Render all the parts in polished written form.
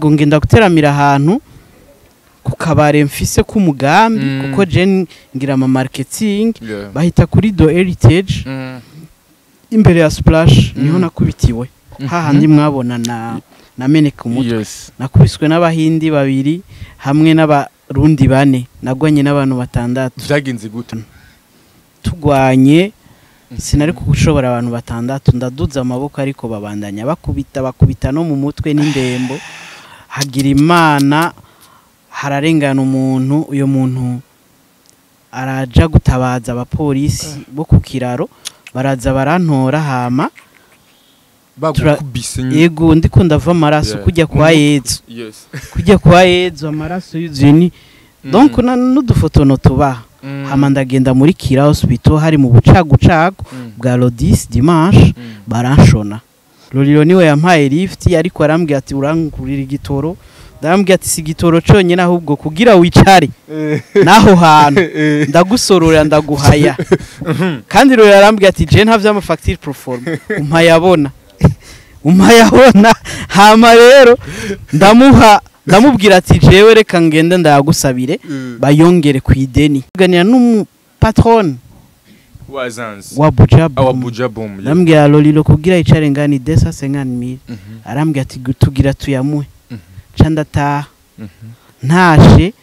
Ngo ngenda guteramira ahantu ku kabare mfise k'umugambi, kuko je ngira ama marketing, bahita kuri Do Heritage, imbere ya Splash, niho nakubitiwe, hahandi mwabona na nameneka umutwe. Nakubiswe n'Abahindi babiri hamwe n'Abarundi bane, nagwanye n'abantu batandatu. Vyagenze gute? Tugwanye, sinari kugushobora abantu batandatu. Ndaduza amaboko, ariko babandanya bakubita, bakubita no mu mutwe n'indembo. Hagira Imana hararengana umuntu, uyo muntu araja gutabaza abapolisi bo ku kiraro, baraza barantora. Hama Bagukubise nyine? Yego, ndiko ndava amaraso, kujya kwa Yezu, kujya kwa Yezu, amaraso yuzuye ni donc n'udufoto no tubaha. Hama ndagenda muri Kira Hospital, hari mu bucagucagu bwa le 10 dimanche, baranshona. Roriro niwe yampaye lift, ariko arambwira ati: "Urangurira igitoro." Ndambwira ati: "Si igitoro conyine, ahubwo kugira wicare naho hantu ndagusorora, ndaguhaya." Kandi rero arambwira ati: "Je nta vy'ama facture proforma, umpayabona, umpayabona." Hama rero ndamuha, ndamubwira ati: "Jewe reka ngende ndayagusabire bayongere ku ideni." Ganira n'umu patron Wazanze wa Buja awa Boom. Buja Boom, yeah. Ndambwira: "Lolilo kugira icare ngani 250 mille." Arambwira ati: "Tugira tuyamuhe." Ca ndataha. Ntashe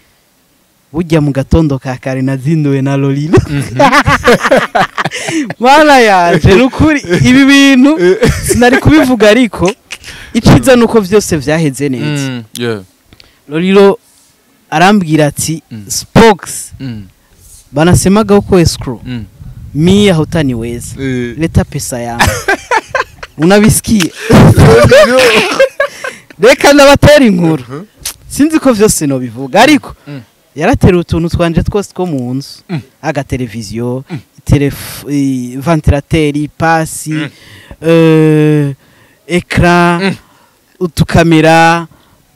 burya mu gatondo ka kare, nazinduwe na Lolilo. Mana yanje, nukuri ibi bintu sinari kubivuga, ariko iciza nuko vyose vyaheze neza. Lolilo arambwira ati: "Spox, banasemaga uko escrow, mie hautaniweza, leta pesa yangu, unabisikia?" Reka ndabatera inkuru, sinzi ko vyose nobivuga, ariko yarateruye utuntu twanje twose two mu nzu, agateleviziyo, ventilateur, ipasi, écran, utukamera.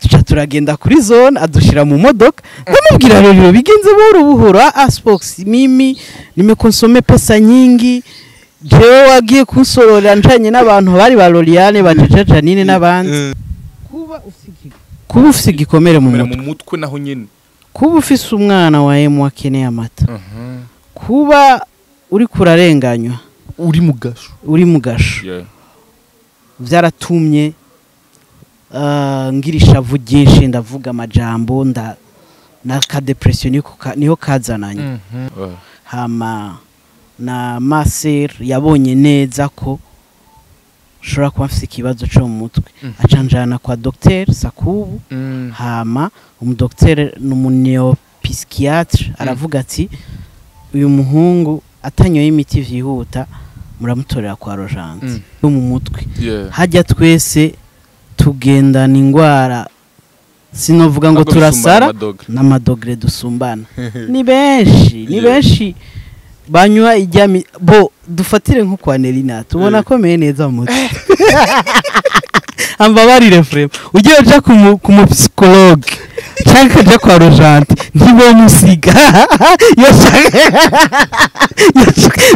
Tuca turagenda kuri zone, adushira mu modoka. Ndamubwira: "Rero bigenze buhoro buhoro. Ah, Spox, mimi nimeconsommer pesa nyingi, jewe wagiye kunsorora njanye n'abantu bari ba Loriane, ba Jaja Janine n'abandi." Kuba ufise igikomere mu Kumera mutwe, mu mutwe naho nyene, kuba ufise umwana wa emu akeneye amata, kuba uri kurarenganywa, uri mu gasho, uri mu gasho, vyaratumye ngira ishavu ryinshi, ndavuga amajambo nda na ka dépression niko niho kazananye. Hama na ma sœur yabonye neza ko ushobora kuba mfise ikibazo co mu mutwe, acanjana kwa docteur Sakubu. Hama umudocteur ni umuneuropsychiatre, aravuga ati: "Uyu muhungu atanyoye imiti vyihuta, muramutorera kwa Rojanti yo mu mutwe." Hajya twese tugendana ingwara, sinovuga ngo Ahubwo turasara bisumbana amadoga. N'amadegrés dusumbana ni benshi, ni benshi banywa ijya bo. Dufatire nko kwa Nerina, tubona akomeye neza mu mutwe. Ambabarire vraiment, ugiye uja ku mu psychologue cyangwa ukaja kwa Rojanti, ntibomusiga.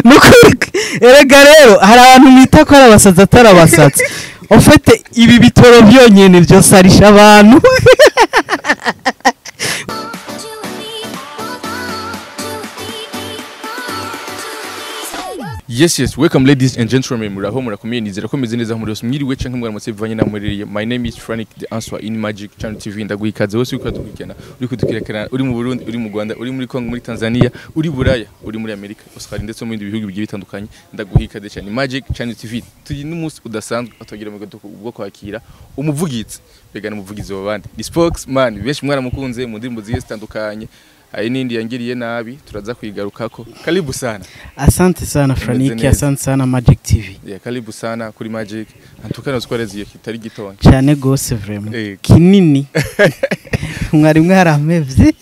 Nukuri erega rero hari abantu mwita ko ari abasazi, atari abasazi. Ufite ibi bitoro byonyine byose arisha abantu. Yes, welcome ladies and gentlemen. Muraho, murakomeye? Nizera ko meze neza muri yose. Mwiriwe canke mwaramutse bivanye na muririye. My name is Frank the Answer in Magic Channel TV. Ndaguha ikaze wose uriko uradukurikirana, uri kudukurikirana uri mu Burundi, uri mu Rwanda, uri muri Congo, muri Tanzania, uri Buraya, uri muri Amerika, Australia ndetse no mu bindi bihugu bigiye bitandukanye. Ndaguha ikaze cyane. Magic Channel TV. Turi n'umunsi udasanzwe atogira mu bwo kwakira umuvugizi. Bega n'umuvugizi w'abandi. Ni Spokesman. Benshi mwaramukunze mu ndirimbo zigiye zitandukanye. Hari n'indi yangiriye nabi turaza kuyigarukako. Karibu sana. Asante sana, Umeze Franiki. neza. Asante sana, Magic TV. Yeah, karibu sana kuri Magic. Antukana twareze kitari gitonya. Cyane gose vraiment. Kinini mwari mwarampevye.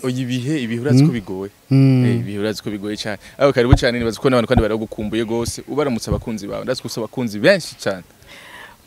Oya, ibihe urazi ko bigoye. Ibihe urazi ko bigoye cyane. Aho karibu cyane, nibaza ko n'abantu kandi baragukumbuye gose. Ubaramutse abakunzi bawe. Ndazi ko ufise abakunzi benshi cyane.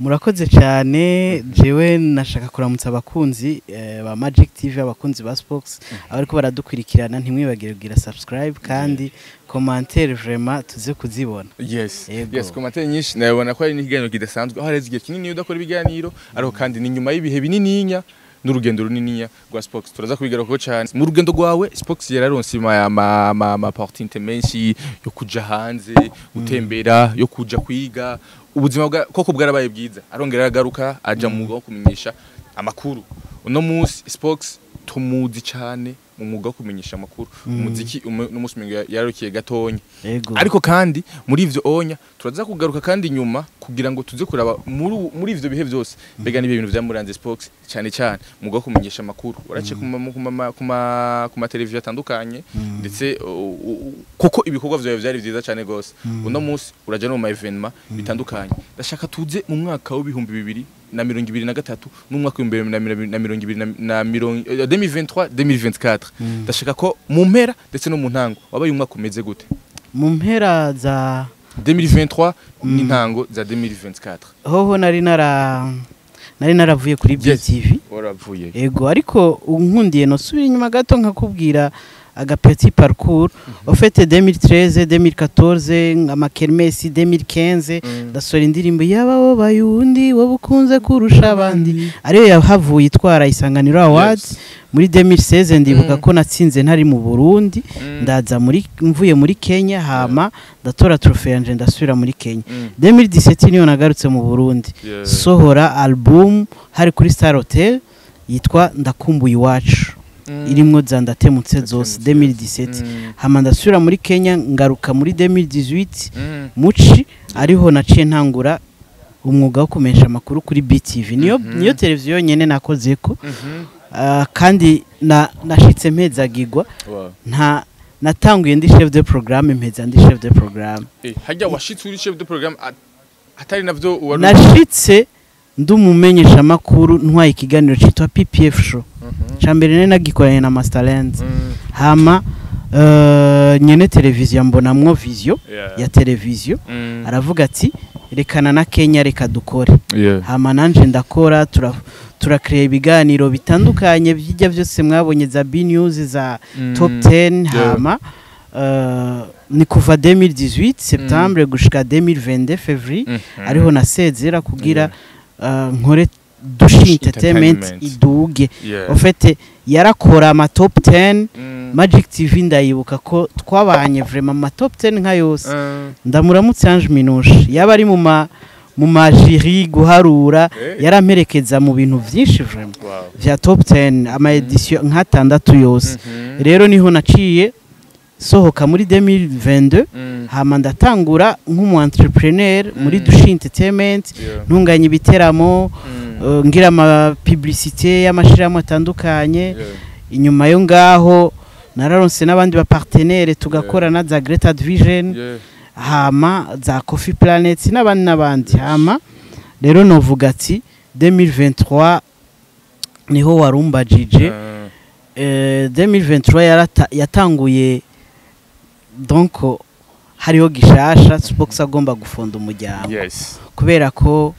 Murakoze cyane. Jewe nashaka kuramutsa abakunzi ba Magic TV, abakunzi ba Spox, abariko baradukurikirana. Ntimwibagire kugira subscribe kandi commentaire, vraiment tuze kuzibona. Yego. Yes, commentaire nyinshi nabona ko ari n'ikiganiro kidasanzwe, aho hareze igihe kinini udakora ibiganiro, ariko kandi ni nyuma y'ibihe binininya n'urugendo runininya rwa Spox. Turaza kubigarukaho cyane. Mu rugendo rwawe, Spox yararonse ma opportunité menshi yo kuja hanze gutembera, yo kuja kwiga. Ubuzima bwa koko bwarabaye bwiza, arongera aragaruka, aja mu mwuga wo kumenyesha amakuru. Uno munsi Spox tumuzi cyane mu mwuga wo kumenyesha amakuru. Umuziki n'umunsi umengo yarukiye gatonya. Ariko kandi muri ivyo onya turaza kugaruka kandi inyuma kugira ngo tuze kuraba muri ivyo bihe byose, mbega n'ibihe bintu vyamuranze Spox, cyane cyane mu bwo kumenyesha amakuru. Waraciye ku ma televiziyo atandukanye, ndetse kuko ibikorwa vyawe vyari vyiza cyane gose. Uno munsi uraja no mu ma événement bitandukanye. Ndashaka tuze mu mwaka w'2023 n'umwaka w'ibihumbi bibiri na mirongo ibiri na mirongo 2023 2024. Ndashaka ko mu mpera ndetse no mu ntango wabaye umwaka umeze gute? Mu mpera za 2023 n'intango za 2024. Hoho nari naravuye kuri BTV. Waravuye. Ego, ariko unkundiye nosubira inyuma gato nkakubwira aga petit parcours. Au fait, 2013, 2014, amakermesi, 2015 ndasohora indirimbo yaba wobaye uwundi wowe ukunze kurusha abandi, ariyo yahavuye itwara Isanganiro Awards. Muri 2016 ndibuka ko natsinze ntari mu Burundi. Ndaza muri, mvuye muri Kenya, hama ndatora trophée yanje, ndasubira muri Kenya. 2017 niyo nagarutse mu Burundi, sohora album hari kuri Star Hotel yitwa Ndakumbuye Iwacu, irimwo za Ndatemutse zose. Ndatemutse. 2017 hama ndasubira muri Kenya, ngaruka muri 2018 muci, ariho naciye ntangura umwuga wo kumenyesha amakuru kuri BTV. Niyo niyo televiziyo nyene nakozeko. Kandi nashitse mpezagirwa. Nta natanguye ndi chef de programme, mpeza ndi chef de programme. Hajya washitse uri chef de programme, atari navyo wari? Nashitse ndi umumenyesha amakuru, ntwaye ikiganiro citwa PPF Show ca mbere, nari nagikoranye na Masterland. Hama nyene televiziyo mbonamwo vision ya televiziyo, aravuga ati: "Rekana na Kenya, reka dukore." Hama nanje ndakora, turakrea ibiganiro bitandukanye bijya byose mwabonye, za B News, za Top 10. Hama ni kuva 2018 septembre gushika 2022 février, ariho nasezera kugira nkore Dushi Entertainment Entertainment. iduge. En fait, yarakora ama top 10. Magic TV ndayibuka ko twabanye vraiment ama top 10 nka yose. Ndamuramutse Ange Minouche, yaba ari mu ma jury guharura, yaramperekeza mu bintu vyinshi vraiment vya top 10, ama édition nk'atandatu yose. Rero niho naciye sohoka muri 2022, hama ndatangura nk'umu entrepreneur muri Dushi Entertainment, ntunganya ibiteramo, ngira ama publicité y'amashirahamwe atandukanye. Inyuma yo ngaho nararonse n'abandi ba partenaire tugakorana, za Great Vision, hama za Coffee Planet n'abandi n'abandi. Hama rero novuga ati 2023 niho warumbajije. 2023 yatanguye, donc hariho gishasha, Spox agomba gufonda umuryango, kubera ko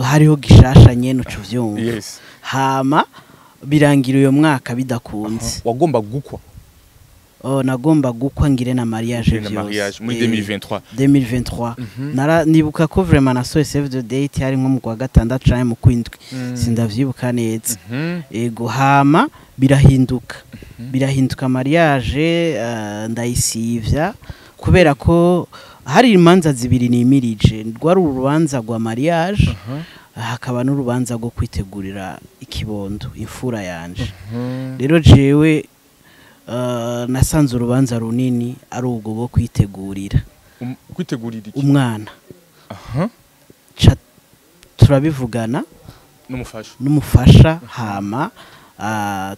hariho gishasha nyene, uco vyumva. Hama birangira uyo mwaka bidakunze. Wagomba gukwa? Oh, nagomba gukwa, ngire na mariage. Ngire na mariage muri vyose. 2023. 2023. Nara nibuka ko vraiment nasohoye save the date hari nko mu kwa gatandatu canke mu kwindwi, sindavyibuka neza. Ego, hama birahinduka, mariage ndayisivya kubera ko hari imanza zibiri nimirije: rwari urubanza rwa mariage, hakaba n'urubanza rwo kwitegurira ikibondo, imfura yanje. Rero jewe nasanze urubanza runini ari ubwo bwo kwitegurira. Kwitegurira iki? Umwana. Ca turabivugana n'umufasha. N'umufasha, hama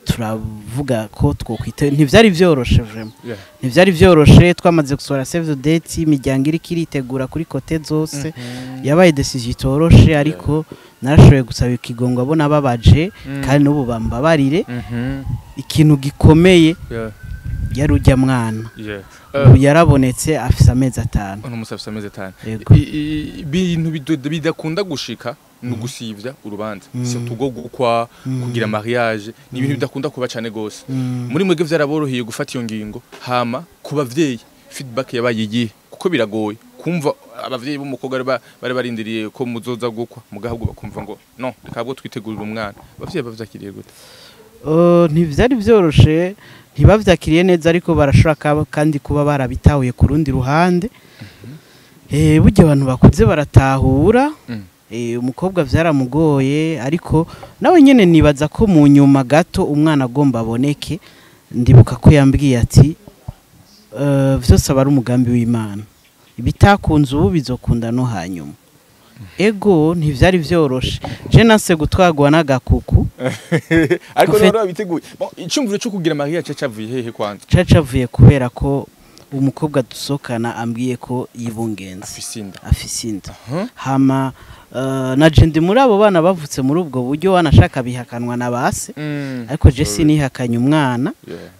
turavuga ko twokwite. Ntivyari vyoroshe vraiment. Ntivyari vyoroshe, twamaze gusohora save the date, imiryango iriko iritegura kuri côté zose. Yabaye décision itoroshe, ariko narashoboye gusaba ikigongo abo nababaje, kandi n'ubu bambabarire. Ikintu gikomeye, Yari ujya mwana. Ubu yarabonetse, afise amezi 5. Uno musi afise amezi 5. Yego. Ibintu bidakunda gushika ni ugusivya urubanza, surtout rwo gukwa, kugira mariage, ni ibintu bidakunda kuba cane gose. Muri mwebwe vyaraboroheye gufata iyo ngingo? Hama ku bavyeyi feedback yabaye igihe? Kuko biragoye kumva abavyeyi b'umukobwa bari barindiriye ko muzoza gukwa, mugahabwo bakumva ngo no, reka ahubwo twitegurira umwana. Abavyeyi bavyakiriye gute? Ntivyari vyoroshe, ntibavyakiriye neza, ariko barashobora kandi kuba barabitahuye ku rundi ruhande. Burya abantu bakuze baratahura. Umukobwa vyaramugoye, ariko nawe nyene nibaza ko mu nyuma gato umwana agomba aboneke. Ndibuka ko yambwiye ati vyose aba ari umugambi w'Imana, ibitakunze ubu bizokunda no hanyuma. Ego, ntivyari vyoroshe, je nase gutwagwa n'agakuku. Ariko none babiteguye. Bon, icumviro cyo kugira mariage cavuye hehe kwanza? Cacavuye kubera ko umukobwa dusohokana ambwiye ko yibungenze. Afise inda. Afise inda. Hama na je ndi muri abo bana bavutse muri ubwo buryo, wanashaka bihakanwa na base, ariko je Sorry. sinihakanye umwana.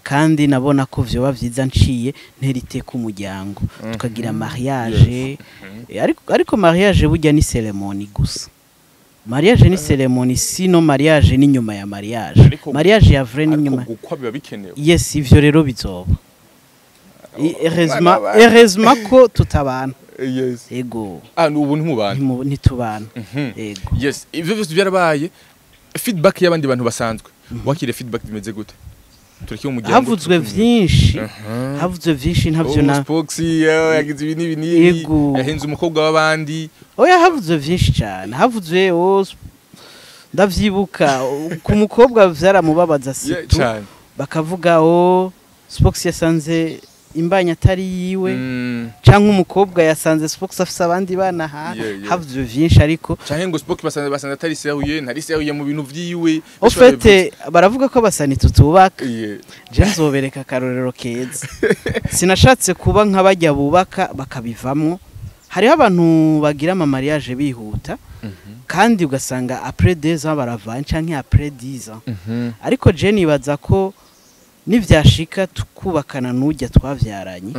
Kandi nabona ko vyoba vyiza nciye ntera iteka umuryango, tukagira mariage. Ariko mariage burya ni cérémonie gusa. Mariage ni cérémonie, sino mariage ni nyuma ya mariage. Mariage ya vrai ni Ariko nyuma. gukwa biba bikenewe. Yes, ivyo rero bizoba. Abana Heureusement ko tutabana. Ego. Ah, ubu ntimubana? Ntitubana. Ego. Yes, ivyo vyose byarabaye. Feedback y'abandi bantu basanzwe, wakire feedback bimeze gute? Tureke umuryango. Havuzwe vyinshi. Havuzwe vyinshi, ntavyo na Spox yagize ibi n'ibi n'ibi, yahenze umukobwa w'abandi. Oya, havuzwe vyinshi cyane. Havuzwe, oh, ndavyibuka ku mukobwa vyaramubabaza situ. Cyane. Bakavuga o Spox yasanze imbanya atari yiwe, canke umukobwa yasanze Spox afise abandi bana ha. Havuzwe vyinshi, ariko Canke ngo Spox basanze atari sérieux, ntari sérieux mu bintu vyiwe. Au fait, baravuga ko abasani tutubaka. Je nzobereka akarorero keza. Sinashatse kuba nk'abajya bubaka bakabivamwo. Hariho abantu bagira ama mariage bihuta, kandi ugasanga après 2 ans baravanye, canke après 10 ans. Ariko je nibaza ko nivyashika tukubakana n'ujya twavyaranye,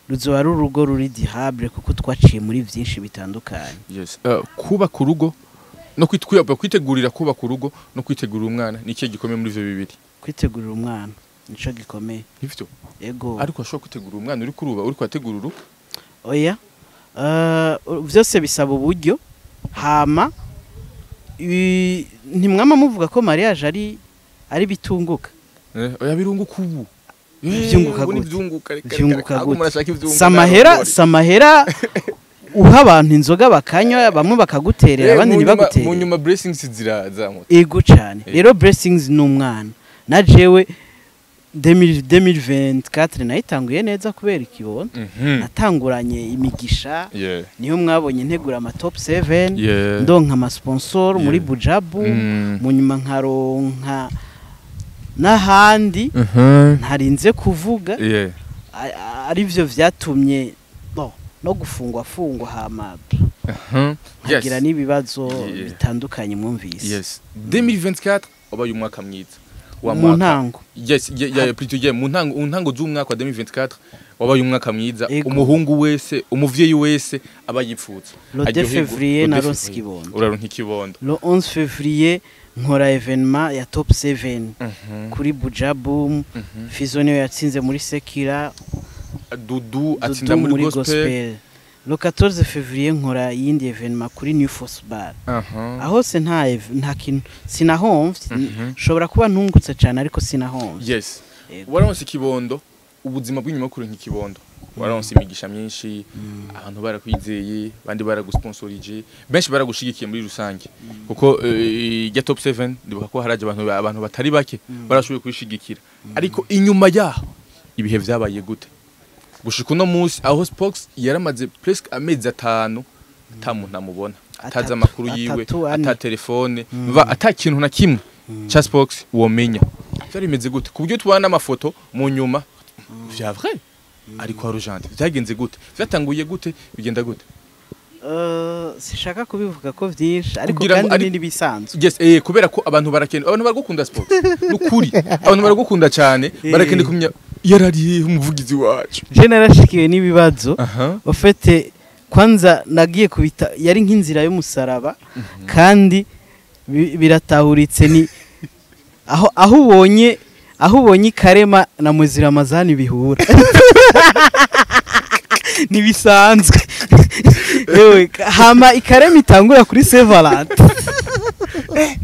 ruzoba ari urugo ruri durable, kuko twaciye muri vyinshi bitandukanye. Yes. Kubaka urugo no kwitegurira kubaka urugo no kwitegurira umwana, ni ikihe gikomeye muri ivyo bibiri? Kwitegurira umwana nico gikomeye. Nivyo? Ego. Ariko ashobora kwitegura umwana uri kuruba, uri kwategura urugo. Oya, vyose bisaba uburyo. Hama ntimwama muvuga ko mariage ari bitunguka? Oya, birunguka ubu. Vyunguka Ubu ni gute? Vyunguka, reka, Vyunguka reka, ahubwo gute? murashaka ivyunguka, Samahera, ntabwo. samahera uha abantu inzoga bakanywa, bamwe bakaguterera, abandi Mu ntibaguterere. nyuma blessings zirazamuka. Ego cyane. Rero blessings ni umwana. Na jewe 2024 nayitanguye neza kubera ikibondo. Natanguranye imigisha. Niyo mwabonye ntegura ama top 7, ndonka ama sponsor muri Bujabu, mu nyuma nkaronka n'ahandi ntarinze kuvuga. Arivyo vyatumye no, no gufungwa fungwa, hama nkagira n'ibibazo bitandukanye mwumvise. Yes, 2024 wabaye umwaka mwiza wa Mu mwaka. ntango. Yes, yeah, plutôt, yeah, mu ntango z'umwaka wa 2024 wabaye umwaka mwiza. Ego. Umuhungu wese, umuvyeyi wese aba yipfuza. Le 2 Aryoherwa. février Le 2 naronse février. ikibondo. Uraronka ikibondo. Le 11 février nkora événement ya top 7 kuri Bujabu. Fizo niyo yatsinze muri Sekira. Dudu atsinda Dudu muri gospel. Gospel. Le 14 février nkora iyindi événement kuri New Force Bar. Aho se nta kintu sinahomvye. Nshobora kuba ntungutse cyane, ariko sinahomvye. Yego. Waronse ikibondo. Ubuzima bw'inyuma kuri nk'ikibondo, waronse imigisha myinshi, abantu barakwizeye, abandi baragusponsorije, benshi baragushigikiye muri rusange, kuko ijya top 7 ndibuka ko haraje abantu batari bake barashoboye kwishigikira. Ariko inyuma yaho ibihe vyabaye gute gushika uno munsi, aho Spox yaramaze presque amezi 5 ata muntu amubona, atazi 3, amakuru yiwe, 3, 4? Ata telefone, va ata kintu na kimwe cha Spox womenya? Vyari bimeze gute ku buryo tubona n'amafoto mu nyuma vya vrai? Ariko harujante vyagenze gute? Vyatanguye gute? Bigenda gute? Sishaka kubivuga ko vyinshi, ariko Kugira ngo kandi ni nibisanzwe. Yes, kubera ko abantu barakenda, abantu baragukunda Spox, nukuri abantu baragukunda cyane, barakenda kumenya. Yarari umuvugizi wacu. Je narashikiwe n'ibibazo. Ufite kwanza nagiye kubita yari nk'inzira y'umusaraba, kandi biratahuritse ni aho ubonye Karema na Mwezi Ramazani bihura. Nibisanzwe. Yewe hama ikarema itangura kuri Saint Valentin.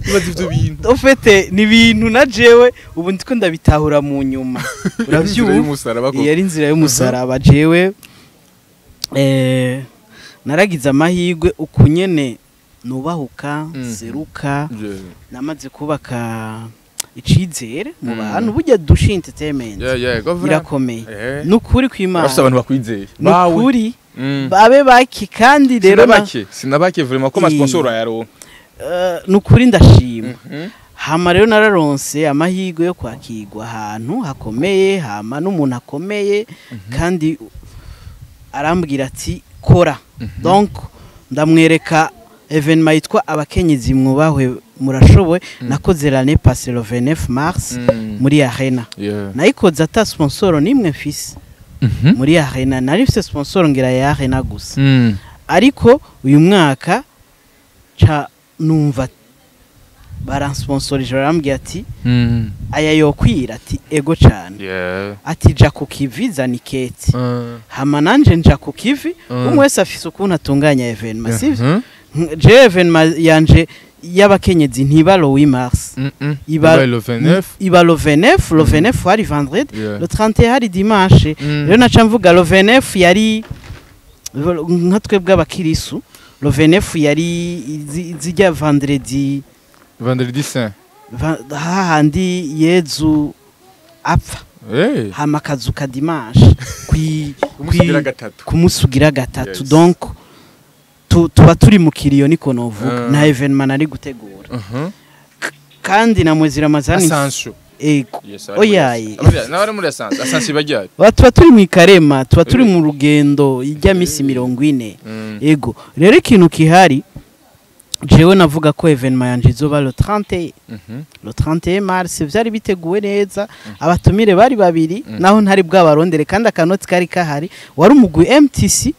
Ibaze ivyo bintu. Ufite ni bintu na jewe ubu ndiko ndabitahura mu nyuma. Uravyumva? Yari inzira y'umusaraba jewe naragize amahirwe ukunyene nubahuka seruka namaze kubaka icizere mu bantu burya Dushi Entertainment irakomeye nukuri kw'Imana bafite abantu bakwizeye nukuri babe baki kandi rero sinabake vraiment ko ma sponsor ayaronka nukuri ndashima. Hama rero nararonse amahirwe yo kwakirwa ahantu hakomeye, hama n'umuntu akomeye kandi arambwira ati kora. Donc ndamwereka evenement yitwa abakenyezi mwubahwe murashoboye, nakoze l'année passée le 29 mars muri Arena. Nayikoze ata sponsor nimwe mfise muri Arena, nari mfise sponsor ngira ya Arena gusa. Ariko uyu mwaka ca numva baransponsorije barambwira ati aya yokwira ati ego cyane ati ja ku kivi zaniketi. Hama nanje nja ku kivi, umwe wese afise ukuntu atunganya evenement, sivyo? Je evenement yanje y'abakenyezi ntiba le 8 mars, iba le 29, iba le 29, le 29 hari vendredi, le 31 hari dimanche. Rero naca mvuga le 29 yari nka twebwe abakirisu, le 29 yari zijya vendredi, vendredi saint, hahandi Yezu apfa hama akazuka dimanche kumusugira gatatu. Donc tuba turi mu kiriyo niko novuga na evenement nari gutegura. Kandi na Mwezi Ramazani Ascension oyaye nabari muri Ascension bajyaye tuba turi mu Ikarema, tuba turi mu rugendo ijya misi 40. Ego rero ikintu kihari jewe navuga ko evenement yanje izoba le 31 le 31 mars, vyari biteguwe neza, abatumire bari babiri naho ntari bwabarondere kandi akanoti kari kahari wari umugwi MTC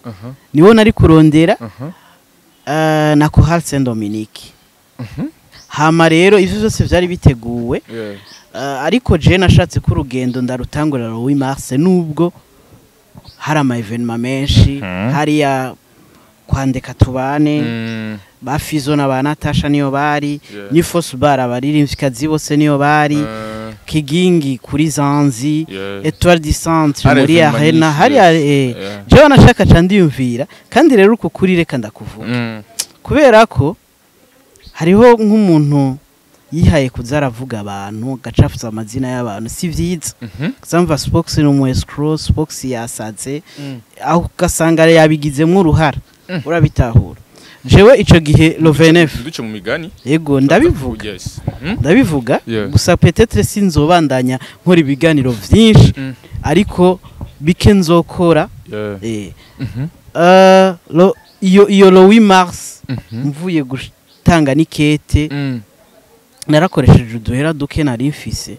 niwo nari kurondera na Chorale Saint Dominique. Hama rero ivyo vyose vyari biteguwe, ariko je nashatse ko urugendo ndarutangura le 8 mars nubwo hari ama evenement menshi, hariya kwandeka tubane bafizo na ba Natasha niyo bari, ni Force Bar abaririmvyikazi bose niyo bari, Kigingi kuri Zanzi, Etoile du Centre muri Arena hariya. Jewe nashaka ca ndiyumvira kandi rero uko kuri reka ndakuvuga kubera ko hariho nk'umuntu yihaye kuza aravuga abantu gacafuza amazina y'abantu si vyiza. Samva Spox ni umu escrow, Spox yasaze aho ugasanga yabigizemwo uruhara, urabitahura. Jewe ico gihe le 29 duce mu migani yego ndabivuga, ndabivuga gusa peut-être sinzobandanya nkora ibiganiro vyinshi ariko bike nzokora. Iyo le 8 mars mvuye gutanga nikete narakoresheje uduhera duke nari mfise,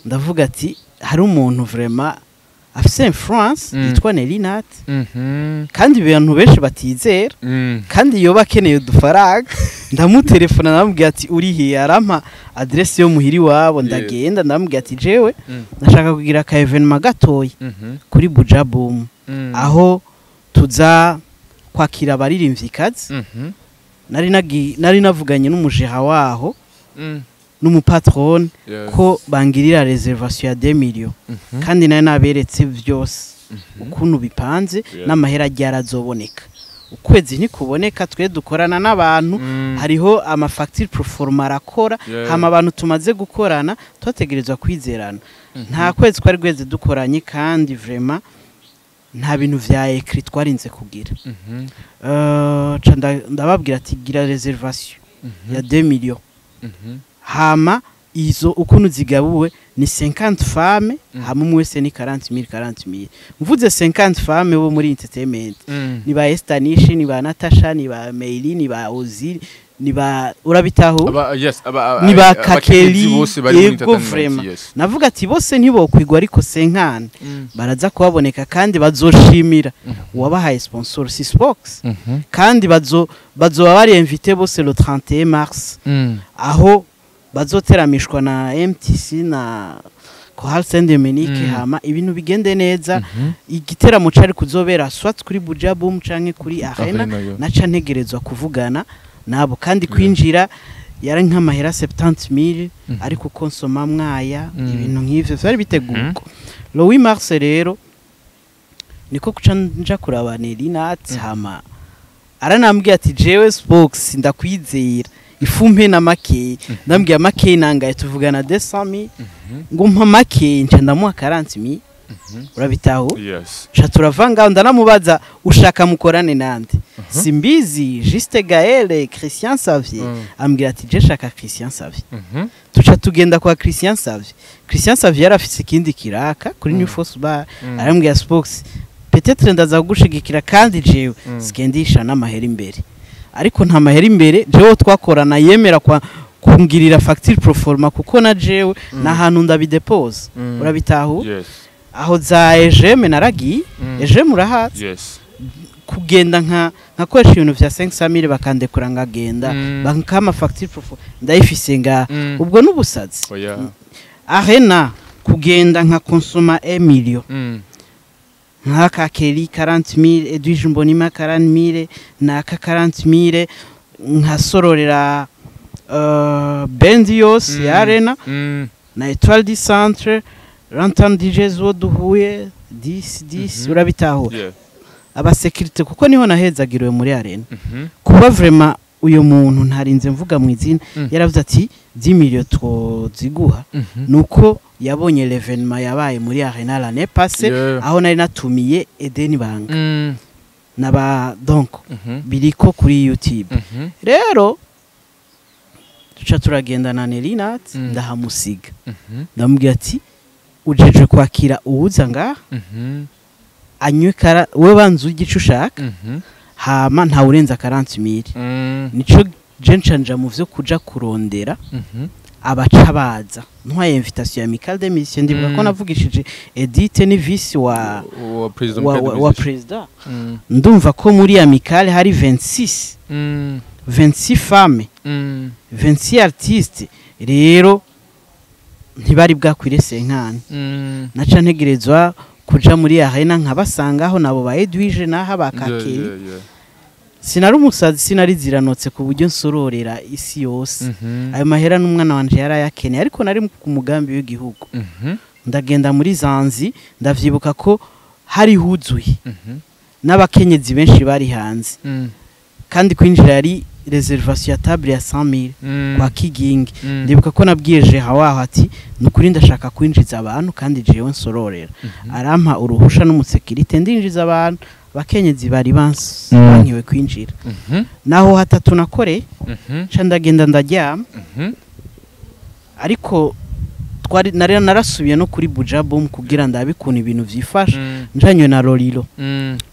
ndavuga ati hari umuntu vraiment afise influence yitwa Nelinat kandi abantu benshi batizera kandi yoba akeneye udufaranga. Ndamutelefona ndamubwira ati uri he, arampa adresse yo muhiri wabo, ndagenda ndamubwira ati jewe nashaka kugira ka evenement gatoyi kuri Buja Boom aho tuza kwakira abaririmvyikazi. Nari navuganye n'umujeha waho n'umupatron ko bangirira reservation ya 2 millions kandi nayo naberetse vyose ukuntu bipanze n'amahera ryarazoboneka. Ukwezi ntikuboneka, twe dukorana n'abantu hariho ama facture proforma arakora, hama abantu tumaze gukorana twategerezwa kwizerana. Nta kwezi twari gweze dukoranye kandi vraiment nta bintu vya écrit twarinze kugira. Ndababwira ati gira reservation ya 2 millions hama izo ukuntu zigabuwe ni 50 femmes, hama umwe wese ni 40 000. Mvuze 50 femmes bo muri entertainment ni ba Estanishi, ni ba Natasha, ni ba Meili, ni ba Ozil, Ni ba, urabitaho? Aba, yes, aba Ni ba abakenyezi Kakeli, bose bari muri yego, entertainment, vraiment. Yes. Navuga ati bose ntibokwigwa, ariko cinquante baraza kuhaboneka kandi bazoshimira uwabahaye sponsor, si Spox, kandi bazoba bari invité bose le 31 mars, aho bazoteramishwa na MTC na Chorale Saint Dominique, hama ibintu bigende neza. Igiteramo cari kuzobera soit kuri Buja Boom canke kuri Arena. Arena, yeah. Naca ntegerezwa kuvugana nabo, kandi kwinjira yari nk'amahera 70,000, ariko konsoma mwaya, ibintu nk'ivyo vyari biteguwe le 8 mars. Rero niko kuca nja kuraba Nelinat, hama aranambwiye ati: "Jewe Spox ndakwizera, ifumpe na makeyi." Ndambwiye makeyi nangaye? Tuvugana 200,000, ngo mpa makeyi, nca ndamuha 40,000, urabitaho? Yes. Ca turava ngaho, ndanamubaza: "Ushaka mukorane nande?" Simbizi, Juste Gaël, Christian Savier. Ambwira ati: "Je shaka Christian Savier." Tuca tugenda kwa Christian Savier. Christian Savier yari afise ikindi kiraka kuri New Force Bar. Arambwira: "Spox, peut-être ndaza kugushigikira, kandi jewe sikendisha n'amahera imbere." Ariko nta mahera imbere, jewe twakorana yemera kwa kungirira facture proforma, kuko na jewe na hantu ndabidepose, urabitahu? Yes. Aho za Ejeme naragiye. Ejeme urahazi? Yes. Kugenda nka nkakoresha ibintu vya 500,000, bakandekura ngagenda, bankama facture proforma, ndayifise nga. Ubwo n'ubusazi. Oya. Arena kugenda nka konsoma 1 million, nka Kakeli 40,000, Edwige Mbonima 40,000, naka 40,000, nkasororera bendi yose ya Arena na Etoile du Centre, Rantan DJs wo duhuye 10 10, urabitahura? Yeah. Abasekirite, kuko niho nahezagiriwe muri Arena. Kuba vraiment uyo muntu ntarinze mvuga mu izina, yaravuze ati: "10 millions twoziguha." Nuko yabonye l'événement yabaye muri Arena l'année passée, aho nari natumiye Eden Banga naba, donc biriko kuri YouTube. Rero tuca turagenda na Nelinat, ndahamusiga, ndamubwira ati: "Ujeje kwakira uwuza ngaha, anywe kara, we banza urye ico ushaka, hama ntawurenza 40,000." Nico je ncanja mu vyo kuja kurondera abaca baza, ntwaye invitation ya Amicale des Musiciens. Ndibuka ko navugishije Edith, ni vice wa wa president. wa president. Ndumva ko muri Amicale hari 26, 26 femmes, 26 artistes. Rero ntibari bwakwire cinquante. Naca ntegerezwa kuja muri Arena nkabasangaho nabo ba Edwige naha ba Kakeli. Sinari umusazi, sinari ziranotse ku buryo nsororera isi yose ayo mahera, n'umwana wanje yarayakeneye, ariko nari ku mugambi w'igihugu. Ndagenda muri Zanzi, ndavyibuka ko hari huzuye n'abakenyezi benshi bari hanze, kandi kwinjira yari reservation ya table ya 100,000 kwa Kigingi. Ndibuka ko nabwiye Jeha waho ati: "Nukuri ndashaka kwinjiza abantu, kandi jewe nsororera." Arampa uruhusha n'umusekirite, ndinjiza abantu. Abakenyezi bari bankiwe kwinjira. Naho hatatu nakoreye, nca ndagenda ndaryama. Ariko twari nari narasubiye no kuri Buja Boom kugira ndabe ukuntu ibintu vyifashe, njanywe na Lolilo.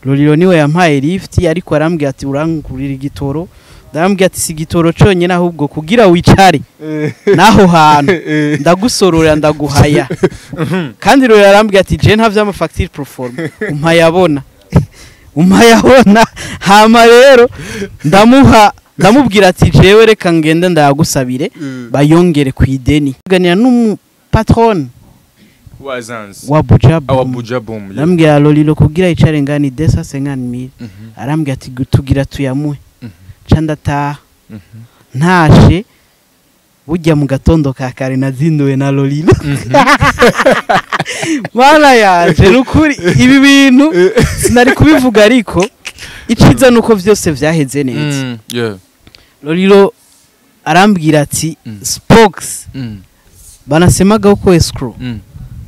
Lolilo niwe yampaye lift, ariko arambwira ati: "Urangurira igitoro." Ndambwira ati: "Si igitoro conyine, ahubwo kugira wicare naho hantu ndagusororera, ndaguhaya." Kandi Lolilo arambwira ati: "Je nta vy'amafacture proforma, umpayabona, umpayabona." Hama rero ndamuha, ndamubwira ati: "Jewe reka ngende ndayagusabire bayongere ku ideni." Ganira n'umu patron wa Zanzi wa Buja awa Boom. Buja Boom, yeah. Ndambwira: "Lolilo, kugira icare ngani 250,000." Arambwira ati: "Tugira tuyamuhe." Ca ndataha. Ntashe burya mu gatondo ka kare nazinduwe na Lolilo. Mana yanje, nukuri ibi bintu sinari kubivuga, ariko iciza nuko vyose vyaheze neza. Lolilo arambwira ati: "Spox, banasemaga uko escrow,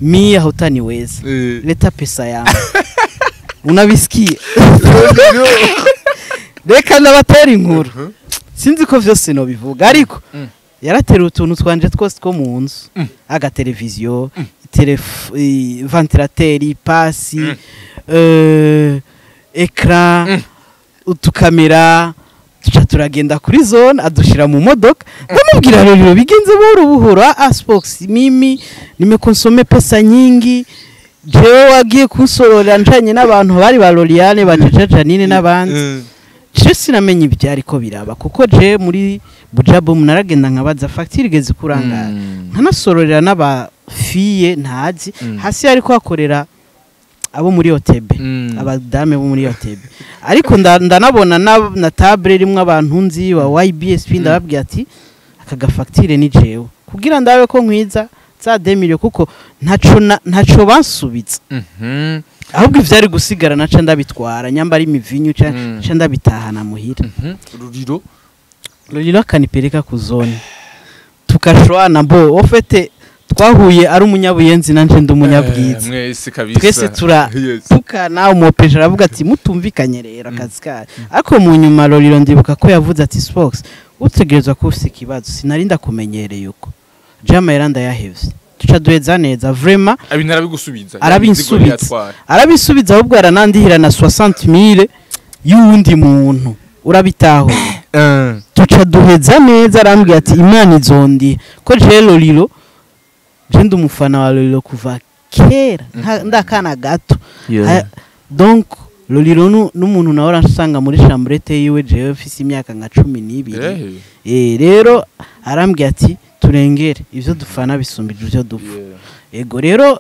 mie hautaniweza, leta pesa yangu." Unabisikia? Reka ndabatera inkuru, sinzi ko vyose nobivuga, ariko yarateruye utuntu twanje twose two mu nzu, agateleviziyo, ventilateur, pasi, écran, utukamera. Tuca turagenda kuri zone, adushira mu modoka. Ndamubwira rero bigenze buhoro buhoro: "Ah, Spox, mimi nimeconsommer pesa nyingi, jewe wagiye kunsorora njanye n'abantu bari ba Loriane, ba Jaja Janine n'abandi." Je sinamenye ibyariko biraba, kuko je muri Bujaboom naragenda nkabaza facture igeze kurangara, nkanasororera n'abafiye ntazi. Hasi ariko hakorera abo muri OTB, abadame bo muri OTB, ariko ndanabona na table irimwo abantu nzi wa YBSP. Ndababwira ati aka gafacture ni jewe, kugira ndabe ko nkwiza za 2 millions, kuko ntaco bansubiza. Ahubwo ivyari gusigara naca ndabitwara, nyamba ari imivinyu ca ca ndabitahana muhira. Ruriro. Ruriro akanipeleka ku zone, tukashwana. Bo au fait twahuye ari umunyabuyenzi, nanje ndi umunyabwiza. Mwese kabisa. Twese tura tukana. Umupeje aravuga ati mutumvikanye rero akazi kayo. Ariko mu nyuma Roriro ndibuka ko yavuze ati: "Spox, utegerezwa kuba ufise ikibazo, sinari ndakumenyereye uko jama." Yari ndayahevye, tuca duheza neza vraiment. Ibintu arabigusubiza? Arabinsubiza. Arabisubiza, ahubwo aranandihira na 60 000 y'uwundi muntu, urabitahuye? Tuca duheza neza, arambwira ati Imana izondi ko je Lolilo, je ndi umufana wa Lolilo kuva kera, ndakana gato. Donc Lolilo n'umuntu nawe aransanga muri chambrette yiwe jewe mfise imyaka nka 12. Rero arambwira ati turengere ivyo dufana bisumbije ivyo dupfa. Ego rero,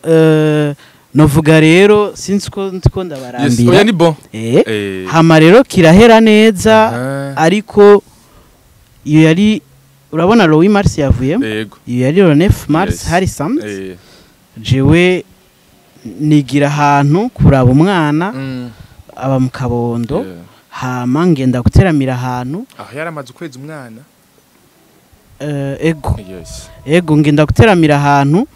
novuga rero sinzi ko ndiko Yes, ndabarambira. Oya, ni bon. Hama rero kirahera neza. Ariko iyo yari, urabona, le 8 mars yavuyemo. Iyo yari le 9 mars. Hari samedi. Jewe nigira ahantu kuraba umwana aba mu Kabondo. Hama ngenda guteramira ahantu. Aho yaramaze ukwezi umwana. Ego. Ego, ngenda guteramira ahantu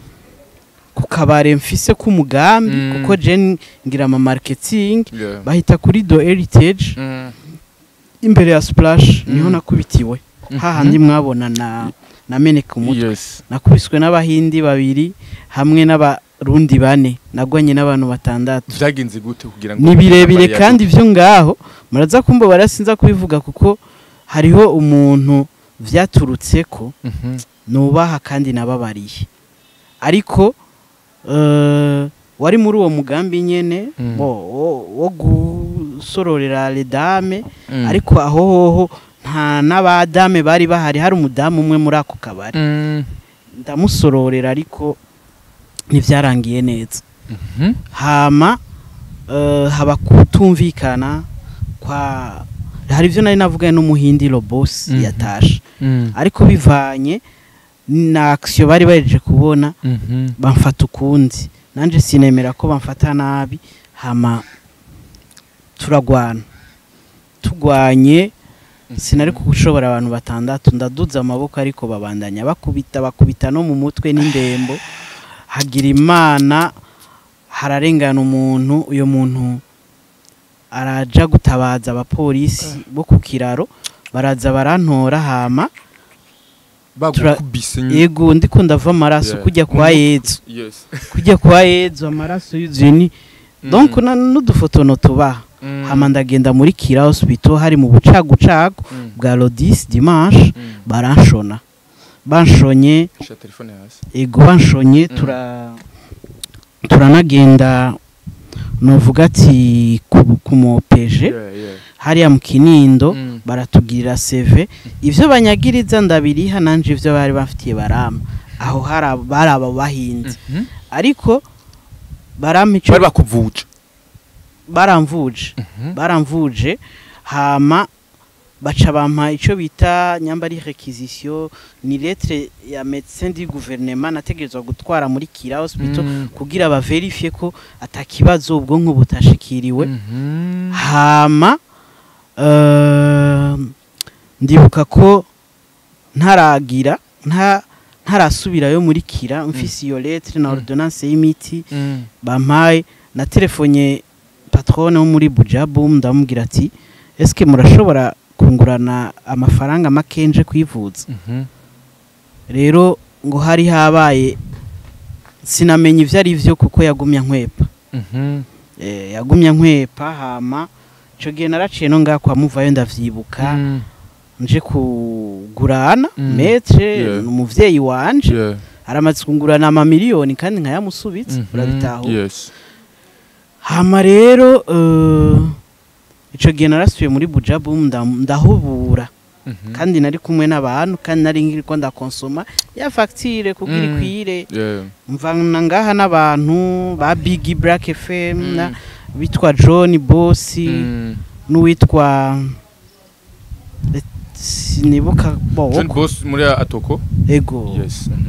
ku kabare mfise k'umugambi, kuko je ngira ama marketing. Bahita kuri Do Heritage, imbere ya Splash. Niho nakubitiwe, hahandi mwabona na nameneka umutwe. Nakubiswe n'abahindi babiri hamwe n'abarundi bane, nagwanye n'abantu batandatu. Vyagenze gute kugira ngo Ni birebire. intambara Kandi ivyo ngaho muraza kumva barasinza kubivuga, kuko hariho umuntu vyaturutseko nubaha kandi nababariye, ariko wari muri uwo mugambi nyene wo gusororera les dames. Ariko aho hoho nta n'abadame bari bahari, hari umudamu umwe muri ako kabari. Ndamusororera, ariko ntibyarangiye neza. Hama haba kutumvikana kwa hari ibyo nari navuganye n'umuhindi Robos yatashe, ariko bivanye na action bari bahejeje kubona, bamfata ukundi, nanje sinemera ko bamfata nabi. Hama turagwana, tugwanye sinari kugushobora abantu batandatu. Ndaduza amaboko, ariko babandanya bakubita, bakubita no mu mutwe n'indembo. Hagira Imana hararengana umuntu, uyo muntu araja gutabaza abapolisi bo ku kiraro, baraza barantora. Hama Bagukubise nyine? Yego, ndiko ndava amaraso. Kujya kwa Yezu. Kujya kwa Yezu, amaraso yuzuye ni donc n'udufoto tubaha. Hama ndagenda muri Kira Hospital, hari mu bucagucagu bwa le 10 dimanche. Baranshona, banshonye. Shira telefone hasi. Ego, banshonye. Turanagenda novuga ati ku mopeje hariya mu Kinindo. Baratugirira seve, ivyo banyagiriza ndabiriha, nanje ivyo bari bafitiye barama. Aho hari bari abo bahinzi, ariko barampa ico. Bari bakuvuje? Baramvuje. Baramvuje, hama baca bampa ico bita nyamba ari réquisition, ni lettre ya médecin du gouvernement nategerezwa gutwara muri Kira Hospital kugira baverifie ko atakibazo ubwonko butashikiriwe. Hama ndibuka ko ntaragira ntarasubirayo muri Kira, mfise iyo lettre na ordonnance y'imiti bampaye, na telefonye patronne wo muri Bujabum, ndamubwira ati: "Eske murashobora kungurana amafaranga makenje kwivuza?" Rero ngo hari habaye, sinamenya ivyo ari vyo, kuko yagumya nkwepa. Yagumya nkwepa. Hama ico gihe naraciye no ngaha kwa Muvayo, ndavyibuka. Nje kugurana maître, umuvyeyi wanje aramaze kungurana amamiliyoni kandi nkayamusubitse, urabitaho. Hama rero ico gihe narasubiye muri Bujabu ndahubura, kandi nari kumwe n'abantu, kandi nari ngiriko ndakonsoma ya facture kugira ikwire. Mvana ngaha n'abantu ba Big Black FM, na bitwa John Boss, n'uwitwa sinibuka bo. John Boss muri Atoko. Ego.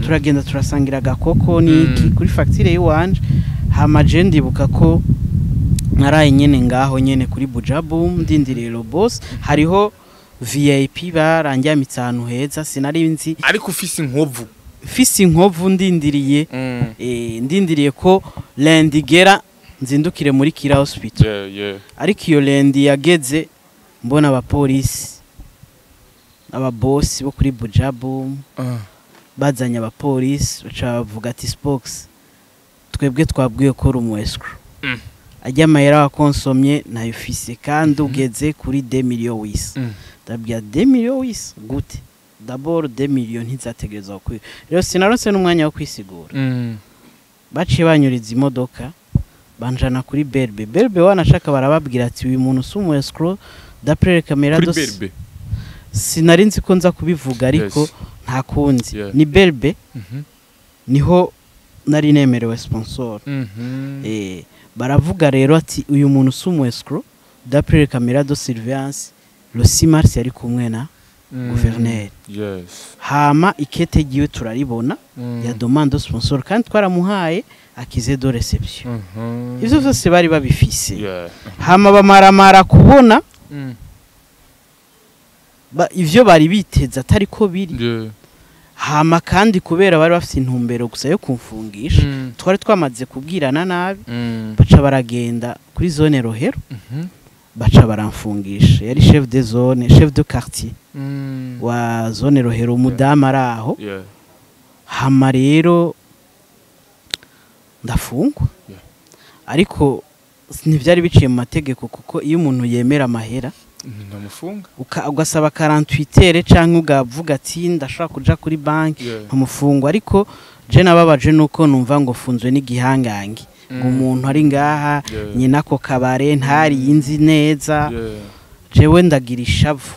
Turagenda turasangira agakoko niki kuri facture yiwanje. Hama je ndibuka ko naraye nyene ngaho nyene kuri Bujabu ndindiriye Boss, hariho VIP barangyamitse ahantu heza, sinari nzi ariko ufise inkovu, mfise inkovu ndindiriye, ndindiriye ko lundi igera nzindukire muri Kira Hospital. Ariko iyo lundi yageze mbona abapolisi, ababosi bo kuri Bujabu bazanye abapolisi, baca bavuga ati Spox twebwe twabwiye ko uri umu escroc, ajya amahera wakonsomye nayo ufise, kandi ugeze kuri 2 millions wisa. Ndabwira 2 millions wisa gute? D'abord 2 millions ntizategerezwa kwi. Rero sinaronse n'umwanya wo kwisigura. Baciye banyuriza imodoka banjana kuri Berbe. Berbe wanashaka barababwira ati uyu muntu si umu escroc d'après les caméras kuri Berbe. Sinari nzi ko nza kubivuga ariko nta kundi. Ni Berbe niho nari nemerewe sponsor. Baravuga rero ati uyu muntu si umu escroc d'après les caméras de surveillance, le 6 mars yari kumwe na gouverneur. Hama ikete giwe turaribona ya demande sponsor, kandi twaramuhaye akize de réception. Ivyo vyose bari babifise. Hama bamaramara kubona ivyo bari biteze atari ko biri. Hama kandi kubera bari bafite intumbero gusa yo kumfungisha, twari twamaze kubwirana nabi, baca baragenda kuri zone Rohero, baca baramfungisha. Yari chef de zone, chef de quartier wa zone Rohero, umudamu ari aho. Hama rero ndafungwa, ariko ntivyari biciye mu mategeko, kuko iyo umuntu yemera amahera ndamufunga, ugasaba 48 heures canke ugavuga ati ndashobora kuja kuri banki nkamufungwa. Ariko je nababaje nuko numva ngo funzwe n'igihangange, ngo umuntu ari ngaha nyina ko kabare ntari yinzi neza, jewe ndagira ishavu.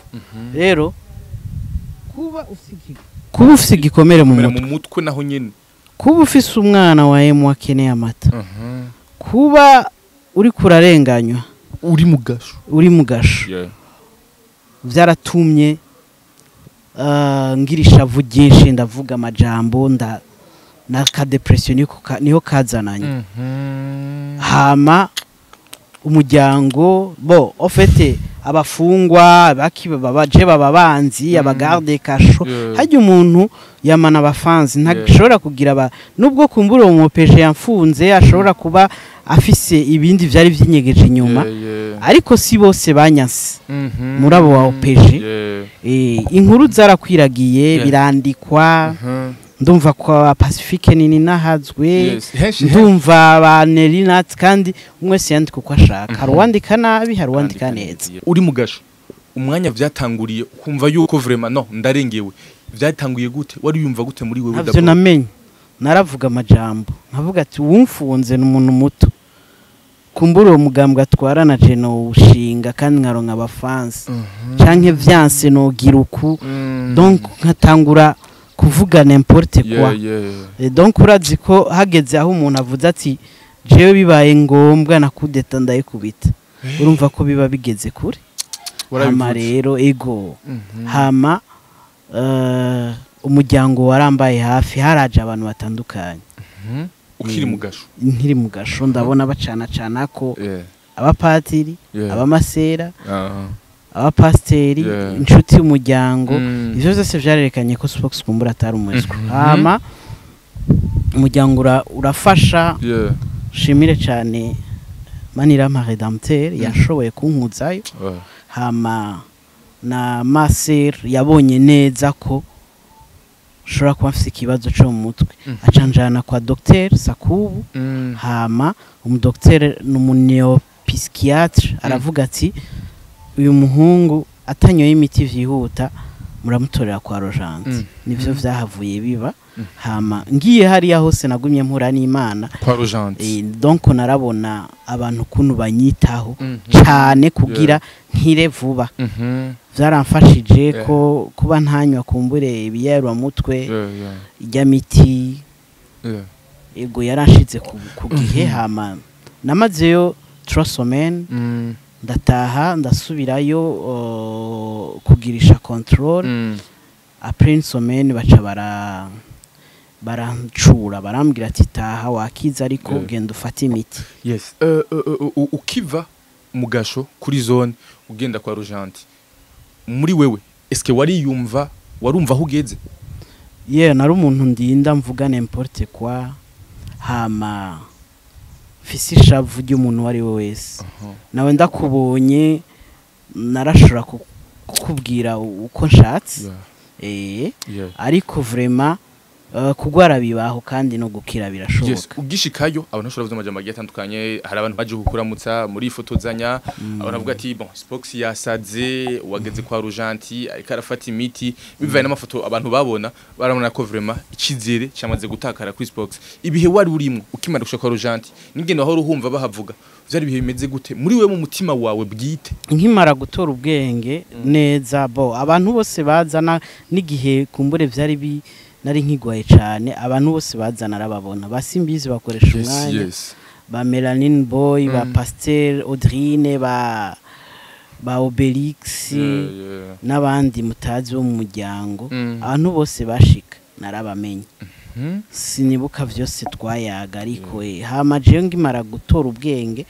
Rero kuba ufise igikomere mu mutwe naho nyene, kuba ufise umwana wa M akeneye amata, kuba uri kurarenganywa, uri mugasho, uri mugasho, vyaratumye ngira ishavu ryinshi, ndavuga amajambo nda na ka depression niho kazananye. Hama umuryango bo en fait abafungwa bakibabaje bababanzi abagarde kasho, hajya umuntu yamana abafanzi ntashobora kugira nubwo kumbura uwo peje yamfunze ashobora kuba afise ibindi vyari vyinyegeje inyuma, ariko si bose banyanse muri abo wa OPG. Inkuru zarakwiragiye birandikwa, ndumva kwa Pacifique nini nahazwe, ndumva ba Nelinat, kandi umwe se yandika uko ashaka, hari uwandika nabi hari uwandika neza. Uri mugasho umwanya vyatanguriye kumva yuko vraiment no ndarengewe, vyatanguye gute? Wari yumva gute muri wewe? Navyo namenye naravuga amajambo nkavuga ati wumfunze n'umuntu muto, kumbura uwo mugambwe atwarana je no ushinga kandi nkaronka abafansi canke vyanse no giruku, donc nkatangura kuvuga n'importe quoi. Et donc urazi ko hageze aho umuntu avuze ati jewe bibaye ngombwa na kudeta ndayikubita, urumva ko biba bigeze kure. Hama rero ego hama umuryango warambaye hafi, haraje abantu batandukanye. Ukiri mugasho? Nkiri mugasho ndabona bacana cana ko abapatiri, abamasera, abapasteri, inshuti y'umuryango, ivyo byose vyarerekanye ko Spox kumbura atari umwesco. Hama umuryango urafasha. Shimire cyane Manirama Redempteur yashoboye kunkuzayo. Hama na Maser yabonye neza ko ushobora kuba afite ikibazo cyo mu mutwe, acanjana kwa Dr Sakubu. Hama umudocteur n'umuneuropsychiatre aravuga ati uyu muhungu atanyoye imiti vyihuta Muramutorera kwa Rojanti. Nivyo vyahavuye biba. Hama ngiye hariya hose nagumye mpura n'Imana kwa Rojanti. Donc narabona abantu kuntu banyitaho cyane kugira nkire vuba. Vyaramfashije ko kuba ntanywa kumbure ibiyerwa mutwe ijya miti. Ego yaranshize ku gihe. Hama namazeyo 3 semaines, ndataha, ndasubirayo kugirisha contrôle. Après une semaine baca barancura, barambwira ati taha wakiza, ariko genda ufate imiti. Yes. Ukiva mu gasho kuri zone ugenda kwa Rojanti, muri wewe eske wariyumva, warumva aho ugeze? Ye, nari umuntu ndinda mvuga n'importe quoi, hama mfise ishavu ry'umuntu uwo ari we wese. Nawe ndakubonye narashobora kukubwira uko nshatse. Ariko vraiment kugwara bibaho kandi no gukira birashoboka. Yes, ugishikayo abantu bashobora kuvuga amajambo agiye atandukanye. Hari abantu baje kukuramutsa muri fotozanya, abantu bavuga ati bon, Spox yasaze, wageze kwa Rojanti ariko arafata imiti. Bivaye n'amafoto abantu babona, barabona ko vraiment icizere cyamaze gutakara kuri Spox. Ibihe wari urimo ukimara gushika kwa Rojanti n'ingene wahora uhumva bahavuga, vyari ibihe bimeze gute muri wewe, mu mutima wawe bwite? Nkimara gutora ubwenge neza, bo abantu bose bazana n'igihe kumbure vyari bi nari nkigwaye cyane, abantu bose bazana arababona, basimbizi bakoresha umwanya, ba Melanin Boy, ba Pasteur Audrine, ba Obelix n'abandi mutazi bo mu muryango. Abantu bose bashika narabamenye. Sinibuka vyose twayaga, ariko hama jewe ngimara gutora ubwenge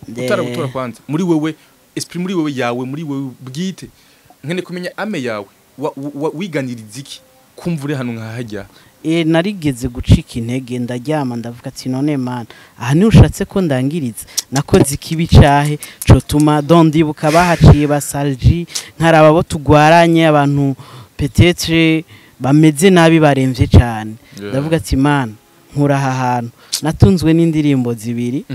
Utara gutora kwanza, muri wewe esprit, muri wewe yawe, muri wewe bwite, nkene kumenya âme yawe, wiganiriza iki kumva uri hano nkahajya? Narigeze gucika intege, ndaryama ndavuga ati none Mana, aha ni ushatse ko ndangiriza? Nakoze ikibi cahe cotuma dondibuka bahaciye basalji, nkaraba bo tugwaranye, abantu peut-être bameze nabi, baremvye cane. Ndavuga ati Mana, nkura aha hantu. Natunzwe n'indirimbo zibiri: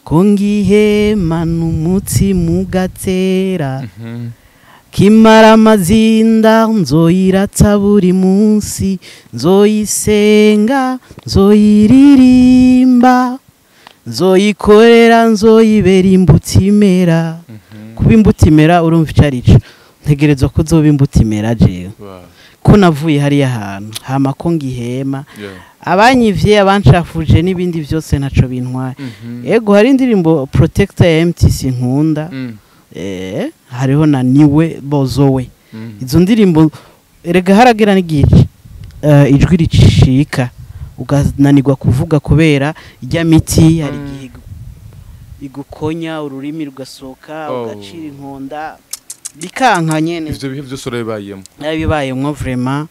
ko ngihema n'umutima ugatera, kimara amazinda nzoyiratsa buri munsi, nzoyisenga, nzoyiririmba, nzoyikorera, nzoyibera imbuto imera. Kuba imbuto imera, urumva ico arico? Ntegerezwa ko uzoba imbuto imera jewe, ko navuye hariya hantu. Hama ko ngihema, abanyivye, abancafuje n'ibindi byose ntaco bintwaye. Ego, hari indirimbo Protector ya MTC nkunda. Hariho na Niwe Bozowe. Izo ndirimbo erega haragera n'igihe ijwi ricika ugananirwa kuvuga kubera ijya miti. Hari igihe igukonya ururimi rugasohoka, ugacira inkonda bikanka nyene. Ivyo bihe vyose urabibayemo? Narabibayemwo vraiment,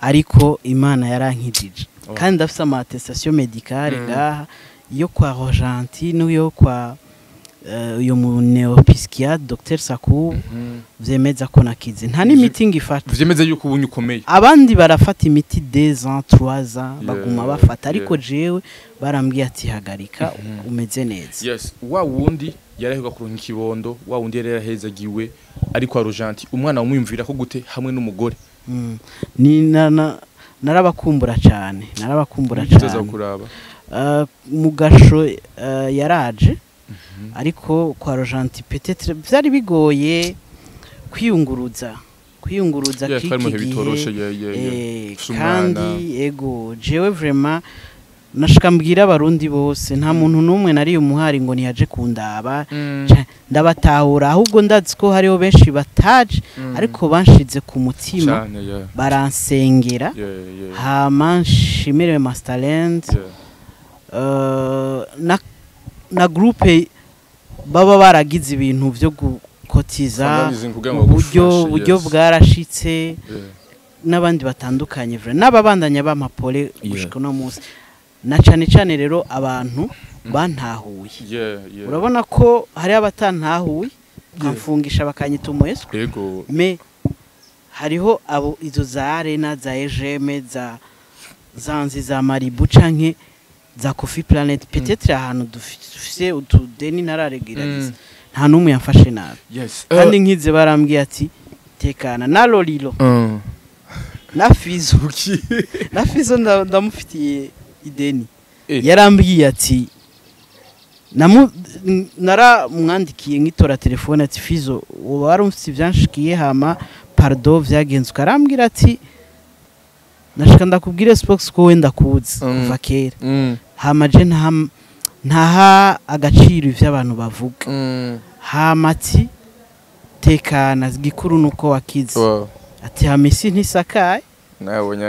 ariko Imana yarankijije. Kandi ndafise ama attestation médicale ngaha, yo kwa Rojanti n'iyo kwa uyu mu neuropsychiatre Dr Saku, vyemeza ko nakize, nta n'imiti ngifata. Vyemeza yuko ubunye ukomeye. Abandi barafata imiti 2 ans, 3 ans, baguma bafata, ariko jewe barambwiye ati hagarika, umeze neza. Yes, wa wundi yaraheruka kuronka ikibondo, wa wundi yari yarahezagiwe ariko kwa Rojanti, umwana wamwiyumvira ko gute hamwe n'umugore? Ni narabakumbura cyane, narabakumbura Uzoza cyane. kuraba? Mugasho yaraje, ariko kwa Rojanti peut-être byari bigoye kwiyunguruza Yeah, twari mu k'iki bihe bitoroshe. gihe. Yeah. Ufise umwana. Kandi ego, jewe vraiment nashika mbwira Abarundi bose, nta muntu n'umwe nari umuhari ngo ntiyaje kundaba. Ndabatahura, ahubwo ndazi ko hariho benshi bataje, ariko banshize ku mutima, Cane, yeah. baransengera. Hama nshimire Masterland na groupe baba baragize ibintu vyo gukotiza Fundraising kugira ngo uburyo, bagufashe, uburyo bwarashitse, n'abandi batandukanye vra n'ababandanya b'amapole gushika uno munsi, na cane cane rero abantu bantahuye. Urabona ko hari abatantahuye, bakamfungisha, bakanyita umuheswa. Mais hariho abo izo za Arena, za Ejeme, za zanzi, za Maribu canke za Coffee Planet, peut-être ahantu dufise utudeni ntararegirariza, nta n'umwe yamfashe nabi. Kandi nkize barambwiye ati Tekana na Lolilo na Fizo. Na Fizo ndamufitiye ideni. Yarambwiye ati naramwandikiye nkitora telefone ati Fizo uba warumfise ivyanshikiye, hama pardon vyagenze. Arambwira ati nashaka ndakubwire Spox ko wenda kuzi kuva kera, hama je ntaha agaciro ivyo abantu bavuga, hama ati tekana gikuru nuko wakize. Ati hamisi ntisakaye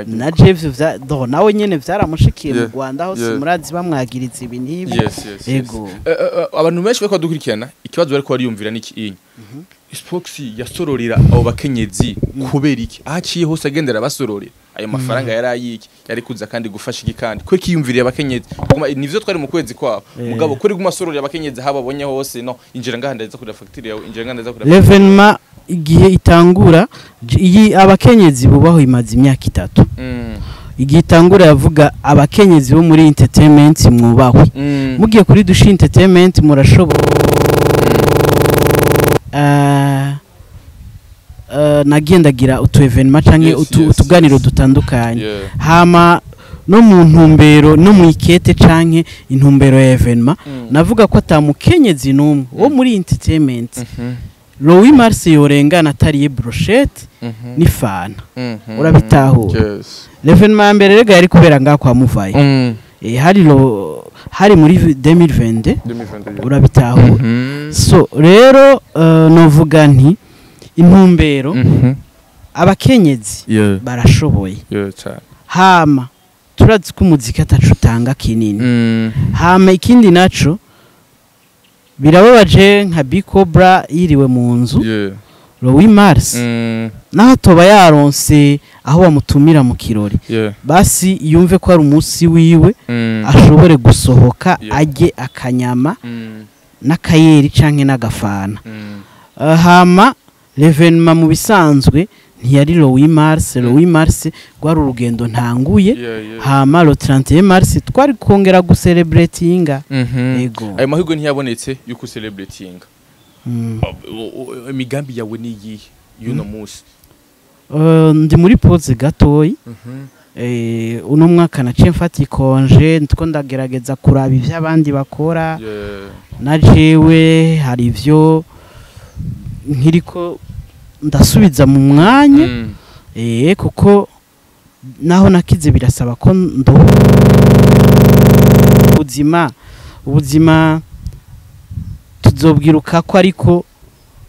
na Jeff do nawe nyene vyaramushikiye mu Rwanda hose, murazi bamwagiriza ibi n'ibi. Ego. Abantu benshi bariko badukurikirana ikibazo bariko bariyumvira niki inyi Spox yasororera abo bakenyezi kubera iki? Ahaciye hose agendera basororera ayo mafaranga yari ayiki, yari kuza kandi gufasha iki, kandi kwe kiyumviriye abakenyezi nivyo twari mu kwezi kwabo mugabo kuri guma sororera abakenyezi hababonye hose no injira ngaha ndaza kuri facture yawe, injira ngaha ndaza kuri L'événement igihe itangura iyi abakenyezi bubaho imaze imyaka 3. Igihe itangura yavuga abakenyezi bo muri entertainment mwubahwe. Mugiye kuri Dushi Entertainment murashobora nagendagira utu evenement canke utuganiro dutandukanye. Hama no mu ntumbero no mu ikete canke intumbero ya evenement navuga ko atamukenyezi numwe wo muri entertainment Louis Mars yorengana atariye brochette ni fana. Urabitahura. L'événement ya mbere rega yari kubera ngaha kwa Muvayi. Hari muri 2022. Urabitahura. So rero novuga nti intumbero abakenyezi barashoboye. Hama turazi ko umuziki atacutanga kinini. Hama ikindi naco birababaje nka Bicobra yiriwe mu nzu Louis Mars naho toba yaronse aho bamutumira mu kirori, basi yumve ko ari umunsi wiwe ashobore gusohoka ajye akanyama n'akayeri canke n'agafana. Hama l'événement mu bisanzwe ntiyari Louis Mars. Louis Mars rwari urugendo ntanguye. Hama le 31 mars twari kongera gucelebratinga. Ego. Ayo mahirwe ntiyabonetse yuko celebratinga. Imigambi yawe ni iyihe y'uno munsi? Ndi muri pause gatoyi. Uno mwaka naciye mfata ikonje, ndiko ndagerageza kuraba ivyo abandi bakora. Na jewe hari ivyo nkiriko ndasubiza mu mwanya, kuko naho nakize birasaba ko ubuzima tuzobwiruka ko ariko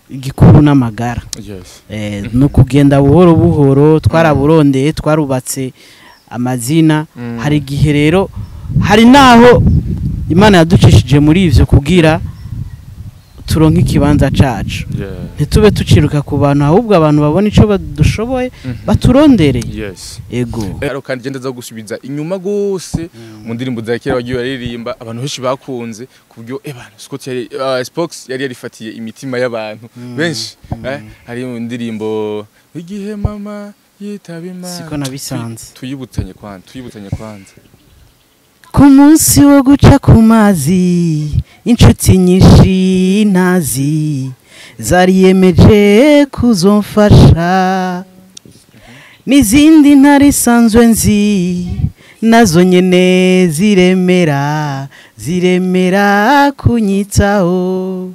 igikuru n'amagara. No kugenda buhoro buhoro twaraburondeye, twarubatse amazina. Hari igihe rero hari naho Imana yaducishije muri ivyo kugira turonke ikibanza cacu, ntitube tuciruka ku bantu, ahubwo abantu babona ico badushoboye baturondere. Ego. Ariko kandi genda za gusubiza inyuma gose mu ndirimbo za kera wagiye baririmba abantu benshi bakunze kubyo Scott yari Spox yari yarifatiye imitima y'abantu benshi. Hari mu ndirimbo igihe mama yitaba Imana, siko nabisanze. Tuyibutanye kwanza. Ku munsi wo guca ku mazi inshuti nyinshi ntazi zariyemeje kuzomfasha, n'izindi ntari sanzwe nzi nazo nyene ziremera kunyitaho,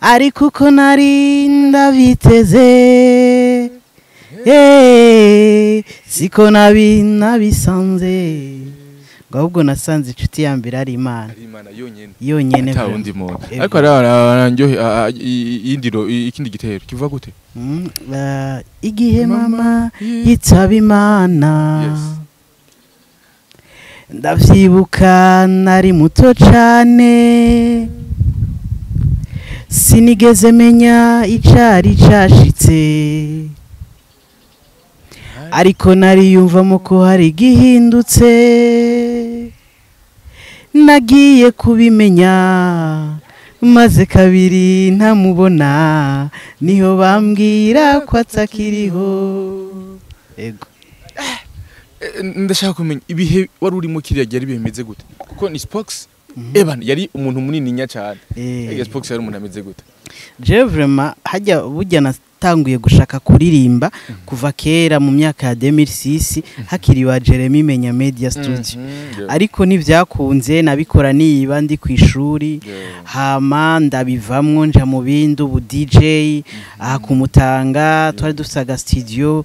ariko uko nari ndabiteze siko nabisanze. Ahubwo nasanze inshuti ya mbere ari Imana. Yonyene ata wundi muntu. Ariko arandyohe indiro ikindi gitero kivuga gute? Igihe mama yitaba Imana ndavyibuka nari muto cane, sinigeze menya icari cashitse, ariko nariyumvamo ko hari gihindutse. Nagiye kubimenya maze kabiri ntamubona, niho bambwira ko atakiriho. Ego. Ndashaka kumenya ibihe wari urimo kiriya gihe bimeze gute, kuko ni Spox Eban yari umuntu munini nya cyane. Spox yari umuntu ameze gute? Je vraiment hajya burya natanguye gushaka kuririmba kuva kera mu myaka ya 2006 hakiri wa Jeremy Menya Media Studio. Ariko ntivyakunze, nabikora niba ndi ku ishuri, hama ndabivamwo nja mu bindi ubu DJ aha kumutanga twari dufise aga studio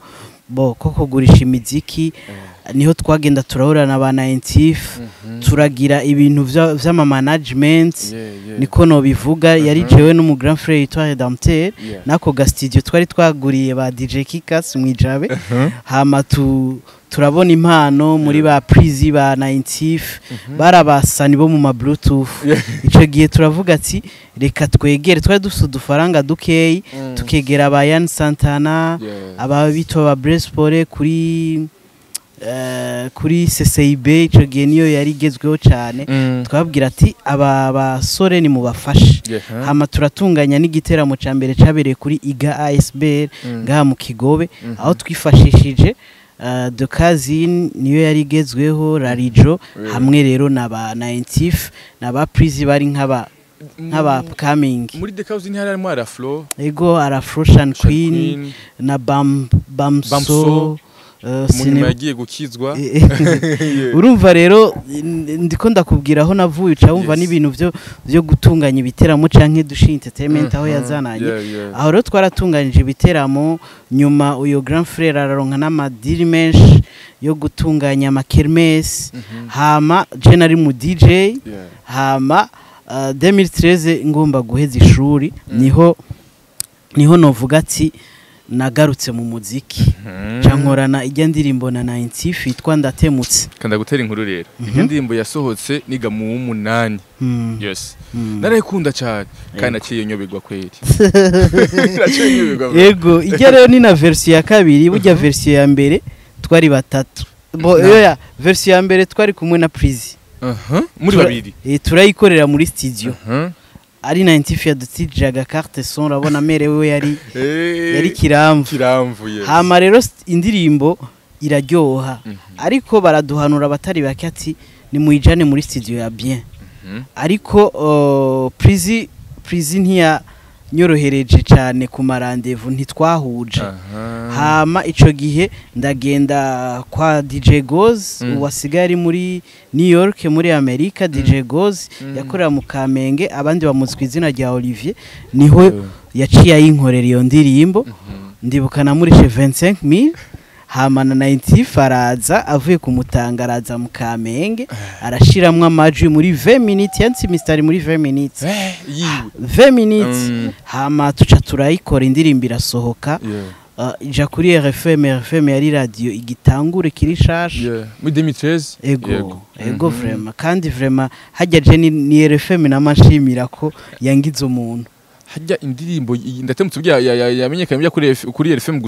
bo ko kugurisha imiziki, niho twagenda turahura na ba 90 turagira ibintu vy'ama management, niko no bivuga. Yari jewe n'umu grand frère yitwa Redempteur nako ga studio twari twaguriye ba DJ Kikas mwijabe. Hama turabona impano muri ba Prizi ba 90 barabasani bo mu ma Bluetooth. Ico gihe turavuga ati reka twegere, twari dufise udufaranga dukeyi, tukegera ba Yan Santana, aba bitwa ba Brespore kuri CCIB, ico gihe niyo yari igezweho cyane. Twabwira ati aba basore ni mubafashe. Hama turatunganya n'igiteramo ca mbere cabereye kuri IGA ASBR ngaha mu Kigobe, aho twifashishije The Cousin niyo yari igezweho, Rarijo, hamwe rero na ba 90 na ba Prizi bari nk'aba upcoming. Muri The Cousin hari harimo Araflo, ego Araflo, Shan Queen na Bamso. Munyuma yagiye gukizwa. Urumva rero ndiko ndakubwira aho navuye, uca wumva n'ibintu byo gutunganya ibiteramo canke dushi entertainment aho yazananye. Aho rero twaratunganyije ibiteramo, nyuma uyo grand frère araronka n'amadiri menshi yo gutunganya amakermesse. Hama je nari mu DJ. Hama 2013 ngomba guheza ishuri, niho novuga ati nagarutse mu muziki, cankorana ijya ndirimbo na 90 yitwa Ndatemutse. Kanda gutera inkuru rero, ijya ndirimbo yasohotse niga mu 8. Yes, narayikunda cyane kandi naciye nyobegwa kweri. Naciye nyobegwa. Yego, ijya rero ni na version ya kabiri, burya version ya mbere twari batatu. Bo ya version ya mbere twari kumwe na Prizi. Muri babiri. Turayikorera muri studio. Ari 90 yadutijaga carte son, urabona merewe yari kiramvu. Yes. Hama rero indirimbo iraryoha, ariko baraduhanura abatari bake ati ni muyijane muri studio ya bien. Ariko Prizi ntiya nyorohereje cyane ku marandevu, ntitwahuje. Hama ico gihe ndagenda kwa DJ Goz, uwasigaye ari muri New York muri Amerika. DJ Goz yakorera mu Kamenge, abandi bamuzi ku izina rya Olivier, niho yaciye ayinkorera iyo ndirimbo. Ndibuka namurishe 25000. Hama na 90 araza avuye kumutanga, araza mu Kamenge arashiramwe amajwi muri 20 minutes, yansi mistari muri 20 minutes. 20 minutes. Hama tuca turayikora indirimbo irasohoka. Ija kuri RFM. RFM yari radio igitangure kiri shasha muri 2013. Ego vraiment, kandi vraiment hajya je ni RFM namashimira ko yangize umuntu. Hajya indirimbo Ndatemutse bya yamenyekanye kuri RFM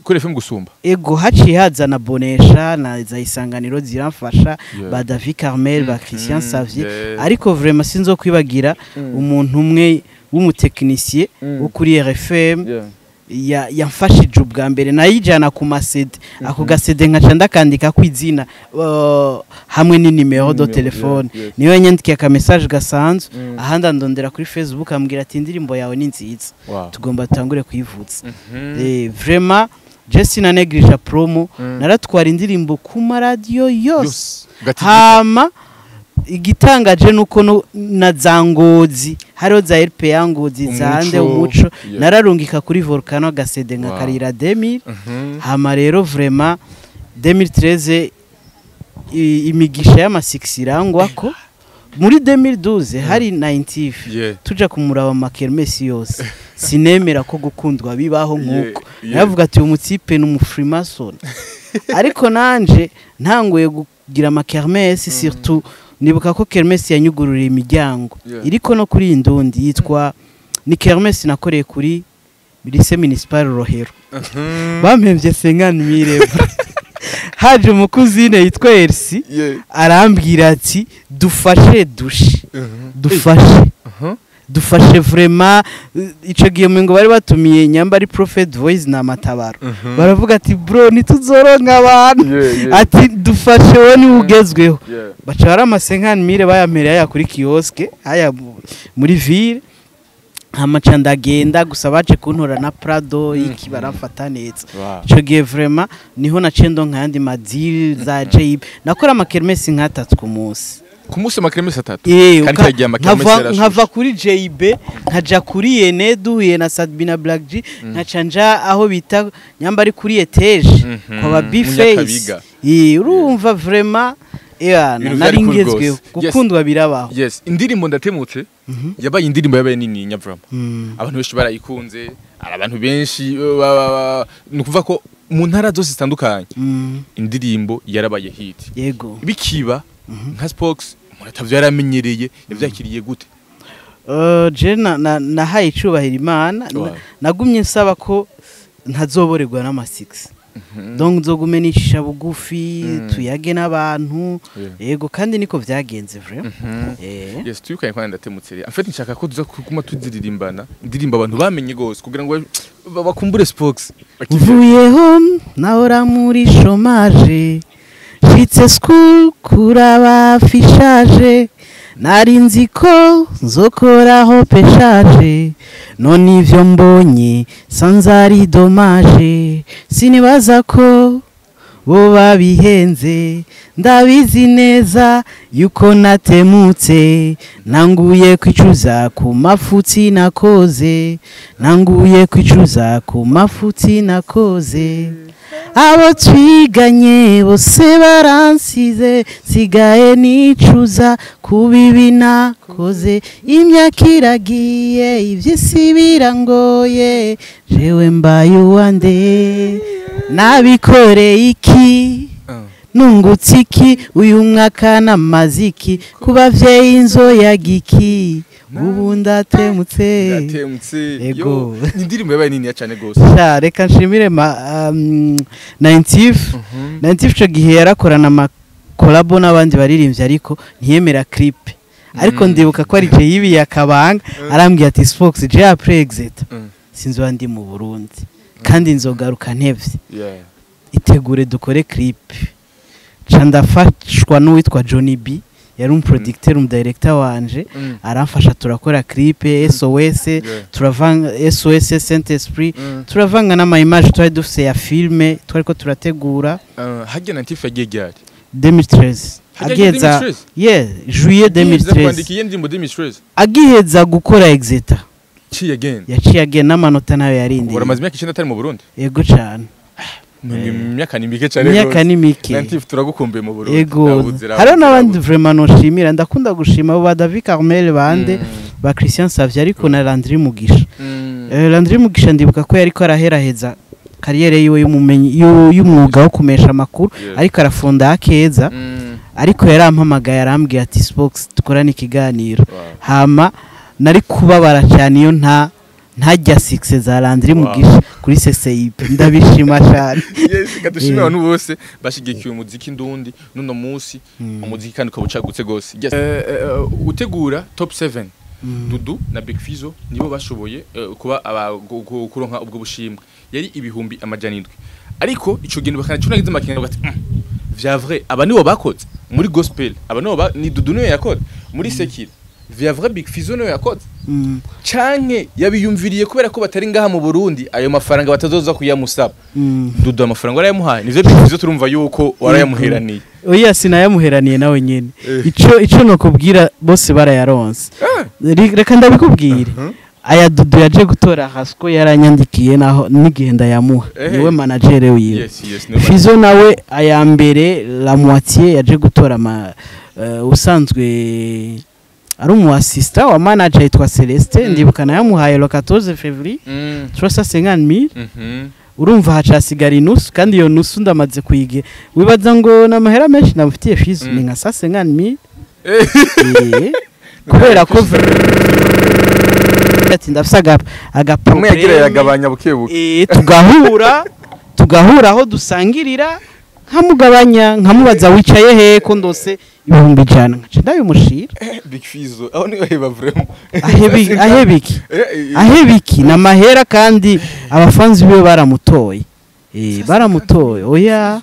kuri FM gusumba. Ego haciye haza na Bonesha na za Isanganiro ziramfasha, ba David Carmel, ba Christian Xavier. Ariko vraiment sinzo kwibagira umuntu umwe w'umutekinicien wo kuri RFM yamfashije ubwa mbere, nayijana ku masede, ako gasede nkaca ndakandika ku izina hamwe ni nimero de telefone. Niyo yanyandikiye aka message gasanzwe, ahandi andondera kuri Facebook ambwira ati indirimbo yawe ni nziza, tugomba tutangure kuyivutsa. Vraiment je sinanegrija promo, naratwara indirimbo ku maradiyo yose. Hama igitangaje nuko na za Ngozi, hariho za RPA Ngozi zande umuco, nararungika kuri Volcano gasede nka karira 2000. Hama rero vraiment 2013 imigisha y'ama6 irangwa ko muri 2012 hari 90 tuja kumuraba makermesi yose, sinemera ko gukundwa bibaho nkuko navuga ati umutipe n'umufrimason. Ariko nanje ntanguye kugira amakermesi, surtout nibuka ko kermesi yanyugururiye imiryango iriko no kuri Indundi, yitwa ni kermesi nakoreye kuri lycée municipal Rohero. Bampemvye 50000. Haje umukuzine yitwa Elsi arambwira ati dufashe dushe, dufashe Dufashe vraiment, ico gihe ngo bari batumiye nyamba ari Prophet Voice na Matabaro, baravuga ati: "Bro, ntituzoronka abantu." Ati: "Dufashe, wowe niwe ugezweho." Baca bari 50 000, bayampereye haya kuri kiosque haya muri ville. Hama ca ndagenda, gusa baje kuntora na Prado iki, barafata neza. Ico gihe vraiment niho naciye ndonka ayandi ma deal za JB. Nakora amakermesi nk'atatu ku munsi. Ku munsi amakermesi atatu? Eh. Kandi kagiye amakermesi yarashushe. Nkava kuri JB, nkaja kuri Yene, duhuye na Sadbina Black G, nkaca nja aho bita nyamba ari kuri étage kwa ba B-Face. Munyakabiga. Eh, urumva vraiment yana Ibintu nari vyari cool ngezweho. gose. Yes. Gukundwa birabaho. Yes, indirimbo Ndatemutse yabaye indirimbo yabaye nini nyavrama. Abantu benshi barayikunze, hari abantu benshi ni ukuvuga ko mu ntara zose zitandukanye indirimbo yarabaye hit. Bikiba nka Spox, umuntu atavyo yaramenyereye, yavyakiriye gute? Je nahaye icubahiro Imana. Nagumye nsaba ko ntazoborerwa n'ama 6, donc nzogume nicisha bugufi, tuyage n'abantu. Yego, kandi niko vyagenze vraiment. Yes, tuyukanye kwa Ndatemutse rero. En fait, nshaka ko tuza kuguma tuziririmbana indirimbo abantu bamenye gose kugira ngo bakumbure Spox. Mvuyeho nahora muri chômage, nshitse school kuraba affichage, nari nzi ko nzokoraho peshaje, none ivyo mbonye sanze ari dommage. Sinibaza ko bo babihenze, ndabizi neza yuko natemutse. Nanguye kwicuza ku mafuti nakoze, nanguye kwicuza ku mafuti nakoze. Abo twiganye bose baransize, sigaye nicuza ku bibi nakoze. Imyaka iragiye, iby'isi birangoye, jewe mbaye uwande? Nabikoreye iki? Nungutse iki? Uyu mwaka n'amaziki ku bavyeyi inzoya giki? Ubu ndatemutse. Ndatemutse. Yego. Yo, ni indirimbo yabaye niniya cyane gose. Sha, reka nshimire ma Naintif. Naintif ico gihe yarakorana ama collabo n'abandi baririmbyi, ariko ntiyemera clip. Ariko ndibuka ko ari je yibiye akabanga, arambwira ati: "Spox, je après exit sinzoba ndi mu Burundi kandi nzogaruka ntevye, itegure dukore clip." Ca ndafashwa n'uwitwa Johnny B, yari umuproducteur, umudirector wanje. Aramfasha turakora clip SOS. Turavanga SOS Saint Esprit, turavanga n'ama image twari dufise ya filme twariko turategura. Harya Natif yagiye ryari? 2013. Harya yagiye Agiheza. 2013? Yeah, juillet Agiheza 2013. kwandika iyo ndirimbo 2013? Agiheza gukora Exeter. Ciye again. Yaciye agenda, n'amanota nayo yarindiriye. Uramaze imyaka 9 atari mu Burundi. Yego cane. Imyaka ni mike cyane Imyaka rwose. ni mike. Natif, turagukumbuye mu Burundi. Yego. Nabuze, Hariho nabuze, n'abandi nabuze. vraiment noshimira, ndakunda gushima abo ba David Carmel bande, ba Christian Savia, ariko na Landry Mugisha. Landry Mugisha ndibuka ko yariko araheraheza carrière yiwe y'umumenyi y'umwuga wo kumesha amakuru, ariko arafunda akeza. Ariko yarampamagaye, arambwira ati: "Spox, dukorane ikiganiro." Hama nari kubabara cyane iyo ntajya succès za Landry Mugisha kuri CCIP. Ndabishima cyane. Yes, kadushimira abantu bose bashigikiye umuziki ndundi nuno munsi, umuziki kandi ukaba ucagutse gose. Yes. Utegura top 7, Dudu na Big Fizzo nibo bashoboye kuba kuronka ubwo bushimwe, yari 700,000. Ariko ico gihe bakana cyo nagize amakenga bati: Vya vrai, aba nibo bakoze muri gospel, aba nibo ni Dudu niwe yakoze muri séculier, vya vrai Big Fizzo niwe yakoze, canke yabiyumviriye kubera ko batari ngaha mu Burundi, ayo mafaranga batazoza kuyamusaba?" Dudu amafaranga warayamuhaye? Nivyo, Big Fizzo turumva yuko warayamuheraniye. Oya, sinayamuheraniye nawe nyene. Ico nokubwira, bose barayaronse. Reka ndabikubwire, aya Dudu yaje gutora Hasco, yaranyandikiye naho n'igihe ndayamuha. Niwe manager wiwe. Yes, niwe. Fizo nawe aya mbere la moitié yaje gutora ma usanzwe ari umu assistant wa manager yitwa Celeste. Ndibuka nayamuhaye le 14 février, 350 000. Urumva hacasigara inusu, kandi iyo nusu ndamaze kuyige. Wibaza ngo ni amahera menshi namufitiye Fizo? Ni nka 150 000. Kubera ko ati ndafise aga Umwe yagira problème. yagabanya buke buke. Tugahura aho dusangirira. Nkamugabanya, nkamubaza wicaye he ko ndose 100,000, nkaca ndabimushira. Big Fizzo aho niyo heba vraiment. Ahebiki ahebiki na mahera, kandi abafanzi biwe baramutoye, baramutoye. Oya,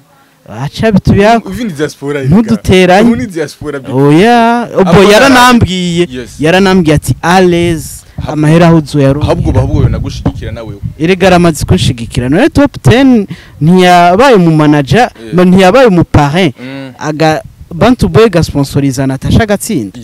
aca bitubya Uvi ni diaspora. Ntuduteranye. Ubu ni diaspora, Big. Oya, ubwo yaranambwiye, yaranambwiye ati alez amahera aho uzoyaronka. Ahubwo nagushigikira nawe. Erega aramaze kunshigikira. None top 10 ntiyabaye mu manager, ntiyabaye mu parrain, aga Bantu Boy gasponsoriza Natasha Gatsinda.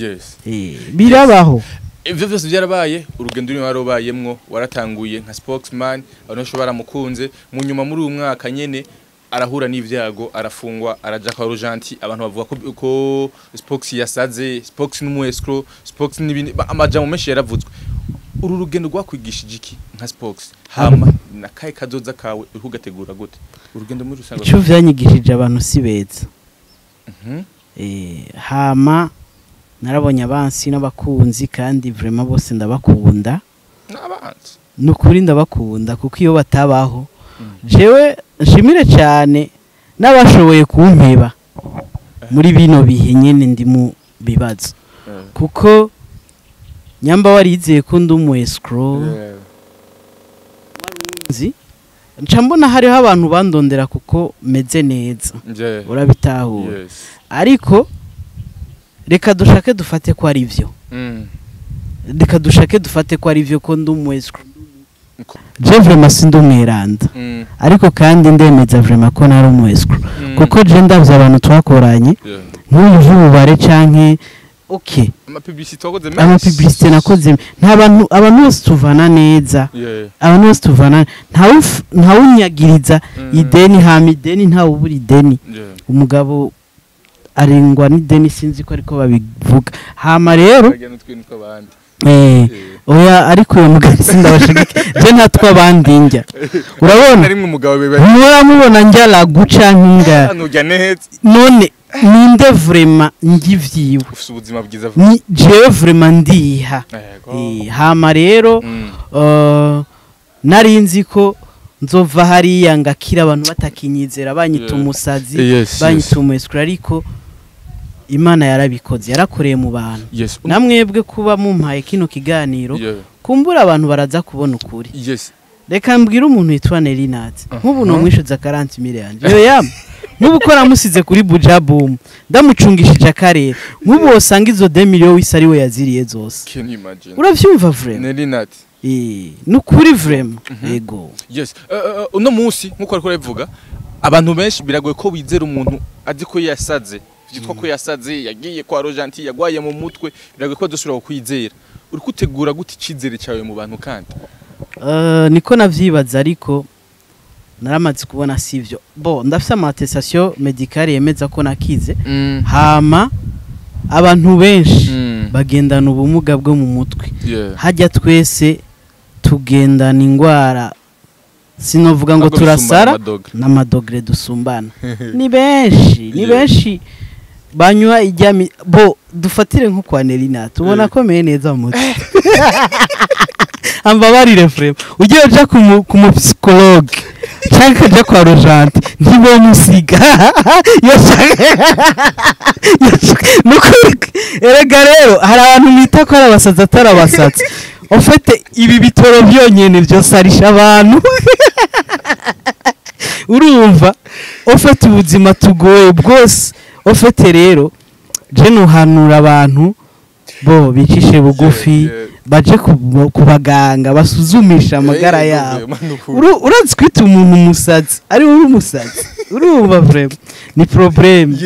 Birabaho. Ivyo vyose byarabaye, urugendo ruri warubayemwo, waratanguye nka spokesman, abantu benshi baramukunze. Mu nyuma muri uyu mwaka nyene arahura n'ivyago, arafungwa, araja kwa Rojanti. Abantu bavuga ko Spox yasaze, Spox n'umu escroc, Spox n'ibindi, amajambo menshi yaravuzwe. Uru rugendo rwakwigishije iki nka Spox? Hama na kahe kazoza kawe uri kugategura gute urugendo muri rusange? Ico vyanyigishije, abantu si beza. Hama narabonye abansi n'abakunzi, kandi vraiment bose ndabakunda. N'abanzi. Nukuri ndabakunda, kuko iyo batabaho, jewe nshimire cyane n'abashoboye kumpeba muri bino bihe nyene ndi mu bibazo, kuko nyamba warizeye ko ndi umu escroc, nzi nca mbona hariho abantu bandondera kuko meze neza. Urabitahura? Yes. Ariko reka dushake dufate ko ari byo, reka dushake dufate ko ari byo ko ndi umu escroc. Je vraiment sindi umweranda, ariko kandi ndemeza vraiment ko nari umu escroc, kuko je ndavye abantu twakoranye, nk'uyu vy'ububare canke okay, Ama publicité wakoze menshi. Ama publicité nakoze, nta bantu, abantu bose tuvana neza. Abantu bose tuvana, ntawunyagiriza ideni. Hama ideni, ntawubura ideni. Umugabo arengwa n'ideni, sinzi ko ariko babivuga. Hama rero Bagenda utwintu tw'abandi. Oya, ariko uyo mugabo sindabashigike, je ntatwa abandi njya, urabona. Na rimwe umugabo beba. Muramubona njya lagu canke inga? Nujya neza. None ninde vraiment ngivyiwe? Ufite ubuzima bwiza. Ni jewe vraiment ndiha. Yego. Hama rero nari nzi ko nzova hariya ngakira, abantu batakinyizera, banyita umusazi, banyita umu escroc, ariko Imana yarabikoze, yarakoreye mu bantu. Namwebwe kuba mumpaye kino kiganiro, kumbura abantu baraza kubona ukuri. Reka mbwire umuntu witwa Nelinat, nk'ubu nomwishuza 40 mille yanje yo yam, nk'ubu ko namusize kuri Buja Boom, ndamucungishije akarere, nk'ubu wosanga izo 2 millions wise ari we yaziriye zose. Can you imagine? Uravyumva vraiment? Nelly Nat. Nukuri vraiment, yego. Yes. Uno munsi nkuko ariko urabivuga, abantu benshi biragoye ko wizera umuntu azi ko yasaze, byitwa ko yasaze, yagiye kwa Rojanti, yagwaye mu mutwe, biragoye ko dusubira kukwizera. Uri kutegura gute icizere cyawe mu bantu kandi? Niko navyibaza, ariko naramaze kubona sivyo. Bo ndafise ama attestation médicale yemeza ko nakize. Hama abantu benshi bagendana ubumuga bwo mu mutwe. Hajya twese tugendana ingwara, sinovuga ngo Ahubwo bisumbana turasara amadoga. N'ama degrés dusumbana ni benshi, ni benshi banywa ijya bo dufatire nko kwa Nerina, tubona ko meye neza mu mutwe. Ambabarire frère, ugiye uja ku mu psychologue cyangwa ukaja kwa Rojante, ntibomusiga. Nukuri erega rero hari abantu bita ko ari abasazi atari abasazi. Ufite ibi bitoro byonyene byosarisha abantu, urumva? Ufite ubuzima tugoye bwose ufite. Rero je nuhanura abantu bo bicishe bugufi, baje ku baganga basuzumisha amagara yabo. Urazi kwita umuntu umusazi ari wowe umusazi? Urumva vraiment ni problème.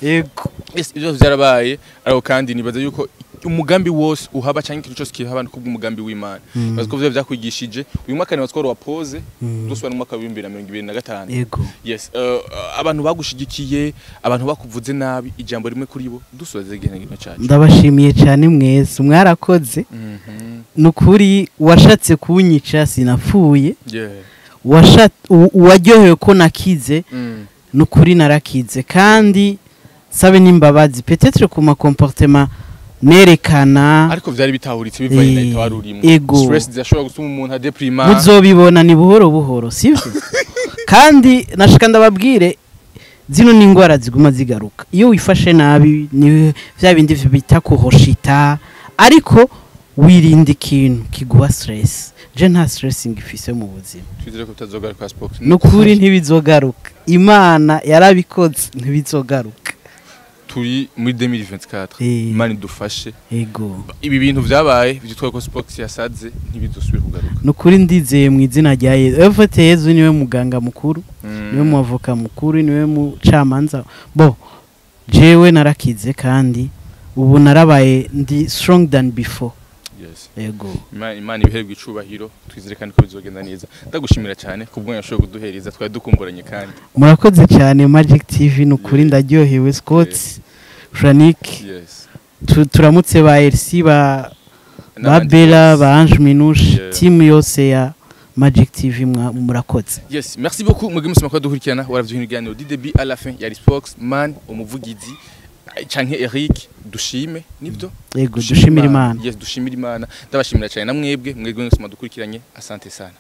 Yego. Yes, ibyo byarabaye, ariko kandi nibaza yuko umugambi wose uhaba cyangwa ikintu cyose kihaba ni kubw'umugambi w'Imana. Nibaza ko vyo byakwigishije. Uyu mwaka nibaza ko wari wa pause, dusubira mu mwaka wa 2025. Yego. Yes, abantu bagushigikiye, abantu bakuvuze nabi, ijambo rimwe kuri bo dusoze igihe cyacu. Ndabashimiye cyane mwese, mwarakoze. Nukuri washatse kunyica sinapfuye. Uwaryohewe ko nakize, nukuri narakize, kandi sabe n'imbabazi peut-être ku ma comportement nerekana. Ariko vyari bitahuritse bivanye na état wari urimo. Ego. Stress zirashobora gutuma umuntu adeprima. Muzobibona ni buhoro buhoro, sivyo? Kandi nashaka ndababwire Zino ni ingwara ziguma zigaruka iyo wifashe nabi, ni vya bindi bita kuhoshita, ariko wirinda ikintu kiguha stress. Je nta stress ngifise mu buzima. Twizere ko bitazogaruka, Spox. Nukuri ntibizogaruka, Imana yarabikoze, ntibizogaruka. Turi muri 2024. Imana idufashe. Ego. Ibi bintu vyabaye byitwa ko Spox yasaze ntibizosubire kugaruka. Nukuri ndizeye mu izina rya Yesu. Ufate Yesu niwe muganga mukuru, niwe muavoka mukuru, niwe mucamanza. Bo jewe narakize kandi ubu narabaye, ndi strong than before. Ego. Imana ibiherwe icubahiro. Twizere kandi ko bizogenda neza. Ndagushimira cyane kubwo yashoboye kuduhereza, twari dukumburanye kandi. Murakoze cyane, Magic TV, nukuri ndaryohewe. Scott, Franik, turamutse ba LC, ba N'abandi Bella, bose. ba Ange Minouche, team yose ya Magic TV, murakoze. Yes, merci beaucoup mwebwe musoma ko dukurikirana, waravye ibiganiro du début à la fin. Yari Spox Man, umuvugizi, canke Eric Dushime, nibyo? Yego, dushimira Imana. Yes, dushimira Imana. Ndabashimira cyane na mwebwe mwese mwadukurikiranye. Asante sana.